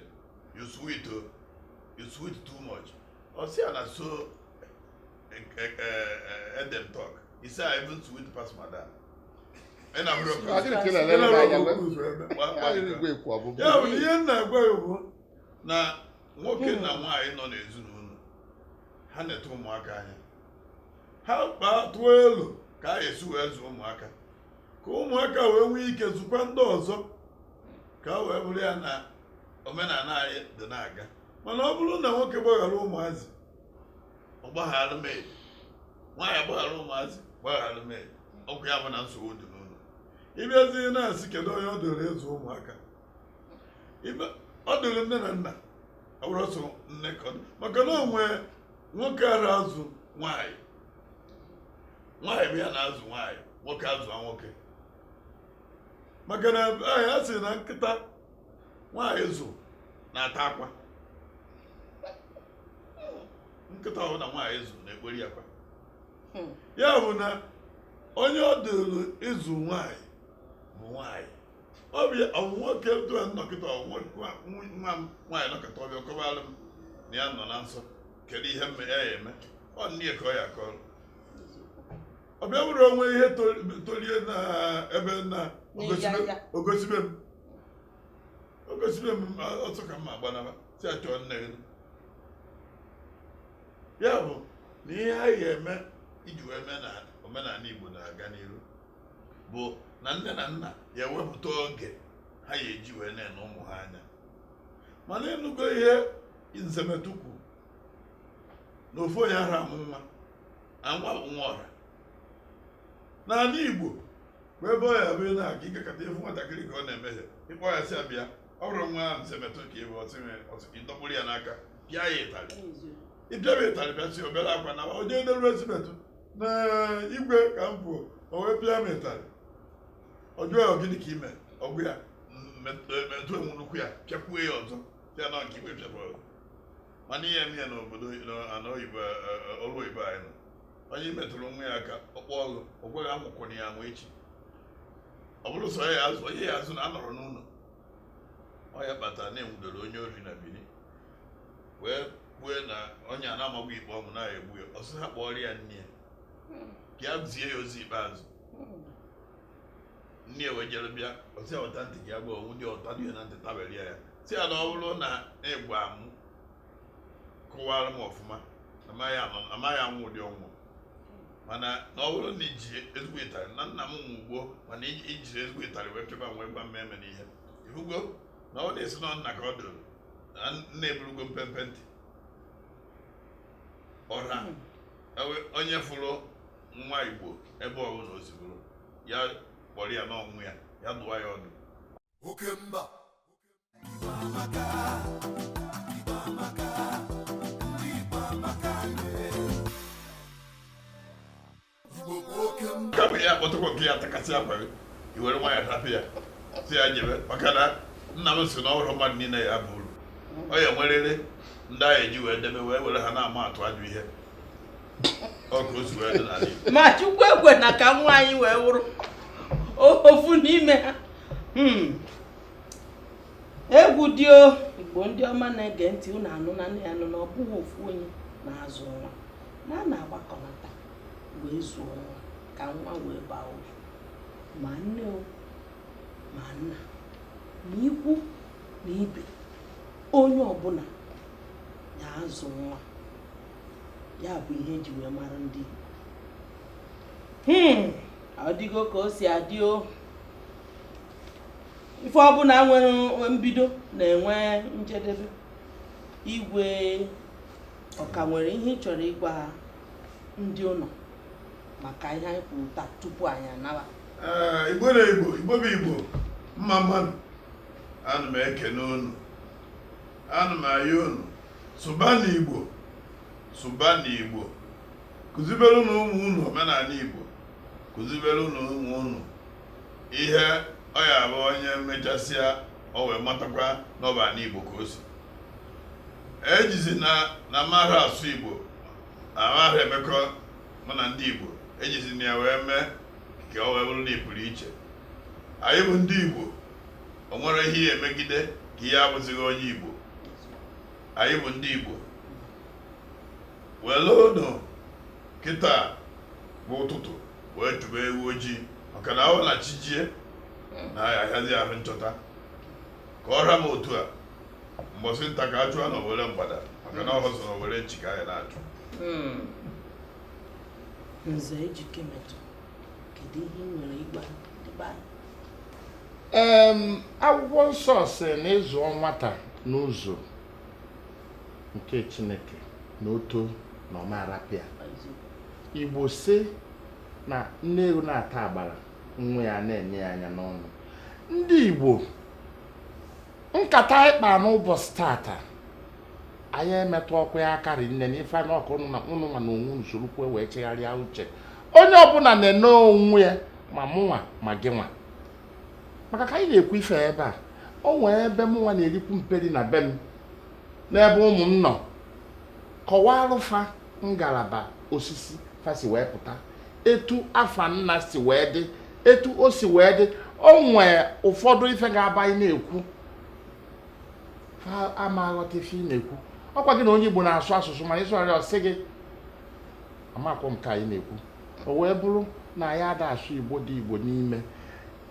you sweet o, you sweet too much." Ọ sị ya na so Edem talk, he say, "I even sweet pass madam." Ị na-ahụrụ Ọ gịnị ka ị na-elele m anya wee? Ya igwe ekwu ọbụbụ. Ya bụ na ihe m na-agwa ya bụ na nwoke na nwaanyị nọ n'ezinụlọ ha na-ete ụmụaka anya, ha kpaa tụọ elu ka a esi wee zụọ ụmụaka, ka ụmụaka wee nwee ike zụkwa ndị ọzọ, ka o wee bụrụ ya na omenala anyị dị na-aga. Mana ọ bụrụ na nwoke gbaghara ụmụazị, ọ gbaghara maid, nwaanyị gbaghara ụmụazị, gbaghara maid, ọkụ ya bụ na nsogbu dị n'ụlọ. Ịbịazie na-asị kedu onye ọ dịrị ịzụ ụmụaka? Ọ dịrị nne na nna, ọ bụrụ sọ nne ka ọ dị, maka na o nwee nwoke ara azụ nwaanyị, nwaanyị bụ ya na-azụ nwaanyị, nwoke azụ nwoke, maka na anyị a sị na nkịta nwaanyị zụ na-ata akwa. Nkịta ọbụla nwaanyị zụ na-ekpori akwa. Ya bụ na onye ọ dịrị ịzụ nwaanyị bụ nwaanyị. Ọ bụ ya, ọ bụ nwoke dụa nnọkịta, ọ bụ nwa m nwaanyị nọkịta ọbịa kọbalụ m na ya nọ na nsọ, kedu ihe ya eme? Ọ nne ya ka ọ ya akọrọ. Ọ bịa bụrụ onwe ihe tolie na ebe na N'ịga ya. ogosibe m, ogosibe m ọsọ ka m ma gbanaba si achọ nne gị. Ya bụ na ihe anyị ga-eme iji wee mee na omenala Igbo na-aga n'iru bụ na nne na nna ya ewepụta oge ha ya eji wee na-ene ụmụ ha anya. Mana ịnụgo ihe nzemetukwu na ofu onye ara amụ nwa na nwa bụ nwa ọra n'ala Igbo bụ ebe ọ ya bụ ị na-aga ịgakọta ịfụ nwatakịrị ka ọ na-emehie, ịkpọ ya sị ya bịa. Ọ bụrụ nwa nzemetụ ka ị bụ ịdọkpụrụ ya n'aka pịa ya ịtarị, ịpịa ya ịtarị, bịa sị obere akwa na onye deru esimetụ na igwe ka m pụọ, o wee pịa m ịtarị. Ọ jụọ ya, "Gịnị ka ime?" Ọgwụ ya metụ enwu nnukwu ya pịakwuo ya ọzọ, ya na nke igwe pịakwara. Mana ihe eme ya n'obodo ana oyibo, ọrụ oyibo anyị nọ, onye metụrụ nwa ya aka ọkpọ ọgụ, ọ gwaghị anwụkwụna ya anwụ echi. Ọ bụrụ sọ ya azụ onye ya azụ na anọrọ n'ụlọ, ọ ya kpatara na enwudoro onye ori na Benin, wee kwue na onye a na-amagbu ikpe ọnwụ na-egbu ya. Ọsị ha kpọrọ ya nne ya ka ya zie ya ozi ikpeazụ. Nne ya wee jere bịa, ọsị ya weta ntị ka ya gwa onwu dị ọta dị ya na ntị tabere ya, si ya na ọ bụrụ na ịgwa m kụwara m ọfụma, amaghị anwụ ụdị ọnwụ, mana na ọ bụrụ na iji ezigbo ịtarị na nna m nwe ugbo, mana ijiri ezigbo ịtarị wee pịaba m wee gwa m eme n'ihe ihugo na ọ na-esi na nna ka ọ dụrụ na nna eburugo mpempe ntị ọra. Onye fụrụ nwa Igbo ebe ọbụla o si bụrụ ya, kpọrọ ya n'ọnwụ ya, ya dụwa ya ọdụ. Oke mba, Igbo amaka, Igbo amaka, ndị Igbo amaka. Igbo bụ oke mba. Kama ya akpọtakwa nke ya atakasị akwa gị, i were nwayọ hapụ ya, si ya jebe, maka na nna m si na ọ bụrụ mmadụ niile ya bụ uru, ọ ya nwerịrị ndị agha eji wee debe wee were ha na-ama atụ ajọ ihe. Ọ ka o si wee dị n'ala Igbo. Ma Chukwu ekwe na ka nwa anyị wee wụrụ ofu n'ime ha. Egwu dị o. Igbo ndị ọma na-ege ntị, unu anụ na ya nụ na ọ bụghị ofu onye na-azụ nwa, na a na-agbakọnata wee zụọ nwa ka nwa wee baa uru, ma nne o, ma nna, ma ikwu na ibe, onye ọbụla na-azụ nwa ya bụ ihe eji wee mara ndị Igbo. Ọ dịgo ka o si adị o. Ife ọbụla nwere mbido na-enwe njedebe. Igwe, ọka nwere ihe ị chọrọ ịgwa ndị ụlọ maka ihe anyị kwuru taa tupu anyị anaba? Ee, Igbo na Igbo, Igbo bụ Igbo, mma mmadụ. Ana m ekene unu, ana m ayọ unu, sụba n'Igbo, sụba n'Igbo, kụzibere unu ụmụ unu omenala Igbo, kụzibere unu ụmụ unu ihe ọ ya bụ onye mechasịa o wee matakwa n'ọba n'Igbo ka o si ejizi na mara asụ Igbo amara emekọ mụ na ndị Igbo, ejizi na ya wee mee ka ọ wee bụrụ na ị pụrụ iche. Anyị bụ ndị Igbo, o nwere ihe ya emegide ka ihe abụzighị onye Igbo. Anyị bụ ndị Igbo. Were unu kịta bụ ụtụtụ wee chụba ewu ojii, maka na ọ na chi jie na ya ahịazi ahụ nchọta ka ọ ra m otu a mbọsị nta ka a chụọ na owere mgbada, maka na ọ họzọ na owere nchi ka anyị na-achụ. Nze Ejike Metụ, kedu ihe ị nwere ịgwa ndị be anyị? Akwụkwọ nsọ sị na ịzụọ nwata n'ụzọ nke Chineke na oto na ọma arapịa. Igbo sị na nne ewu na-ata agbara, nwa ya na-enye ya anya n'ọnụ. Ndị Igbo, nkata ịkpa n'ụbọchị tata anyị emetụ ọkụ ya akarị nne na ife anya ọkụ ụnụ na ụnụ nwa na onwe unu sorokwe wee chegharịa uche. Onye ọbụla na-ene onwe ya, ma mụnwa ma gị nwa, maka ka anyị na-ekwu ife ebe a, o nwee ebe mụnwa na-erikwu mperi na be m n'ebe ụmụ m nọ, kọwalụfa ngalaba osisi fa si wee pụta, etu afa nna si wee dị, etu o si wee dị. O nwee ụfọdụ ife ga-aba anyị na-ekwu fa ama aghọta ife ị na-ekwu. Ọkwa gị na onye Igbo na-asụ asụsụ, mana ịsụgharị ọsị gị amakwọ nke anyị na-ekwu, o wee bụrụ na anyị ada asụ Igbo dị Igbo n'ime.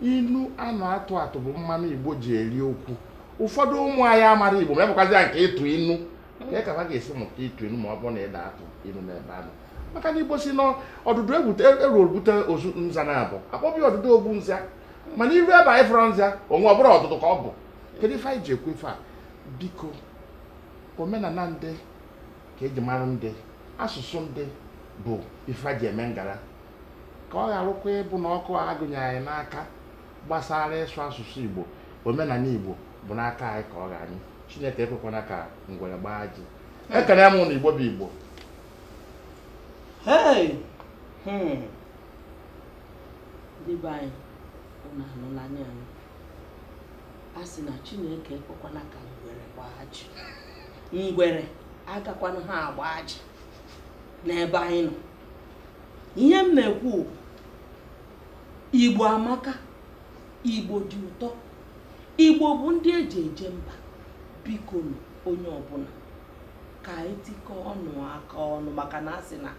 Inu a na-atụ atụ bụ mmanụ Igbo ji eri okwu. Ụfọdụ ụmụ anyị amara Igbo, ma ebụkwazi ya nke ịtụ inu ka ka ha ga-esi mụta ịtụ inu ma ọ bụrụ na ịda atụ inu n'ebe ahụ, maka na Igbo si na ọdụdụ eruru bute ozu nza na abụ akpọbịa ọdụdụ ogbu nza, mana iru ebe anyị fọrọ nza onwe ọ bụrụ ọdụdụ ka ọ bụ. Kedu ife anyị ji ekwu ife a? Biko, omenala ndị ka eji mara ndị, asụsụ ndị bụ ife a ji eme ngara, ka ọ gharụkwa ịbụ na ọkụ a gụnyere anyị n'aka gbasara ịsụ asụsụ Igbo, omenala Igbo bụ n'aka anyị ka ọ ga-anyị. Chineke ekwekwana ka ngwere gbaa ji. Ekene m na Igbo bụ Igbo. Hey! Ndị be anyị, unu anụla anya anyị. A sị na Chineke ekwekwana ka ngwere gbaa ji. Ngwere agakwana ha agba ji n'ebe anyị nọ. Ihe m na-ekwu, Igbo amaka. Igbo dị ụtọ. Igbo bụ ndị eji eje mba. Biko nụ, onye ọbụla ka anyị tikọọ ọnụ aka ọnụ, maka na asị na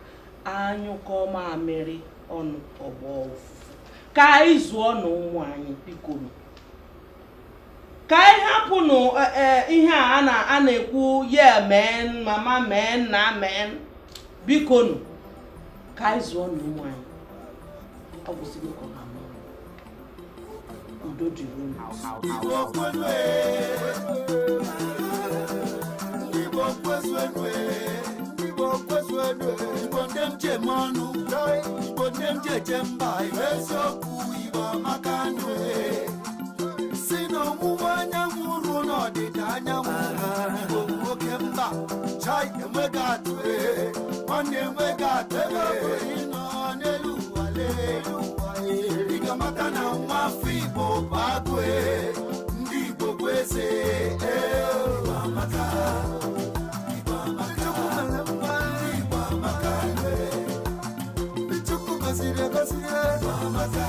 anyụkọ mamịrị ọnụ, ọgbọ ụfụfụ. Ka anyị zụọ na ụmụ anyị. Biko nụ, ka anyị hapụ nụ ihe a na-ekwu ya mee mama, mee nna, mee. Biko nụ, ka anyị zụọ na ụmụ anyị. Ọ gwụsịgo ka ọ ha mụọ. Udo dịrị unu. Igbo kwenu ee. Igbo kwezuenu ee. Igbo kwezuenu ee. Igbo ndị m ji eme ọnụ. Igbo ndị m ji eje mba. Eziokwu, Igbo amaka nụ ee. Si n'ọwụwa anyanwụ ruo n'ọdịda anyanwụ, Igbo bụ oke mba. Chai, enweghị atụ ee. Nwanne, enweghị atụ ebe ọ bụla ị nọ n'elu ụwa lee. Ị ga-amata na nwa afọ Igbo bụ agụ ee. Ndị Igbo bụ eze ee. Igbo amaka. Igbo amaka. Chukwu mere mma. Ndị Igbo amaka ee. Ndị Chukwu gọziri egozi ee. Igbo amaka.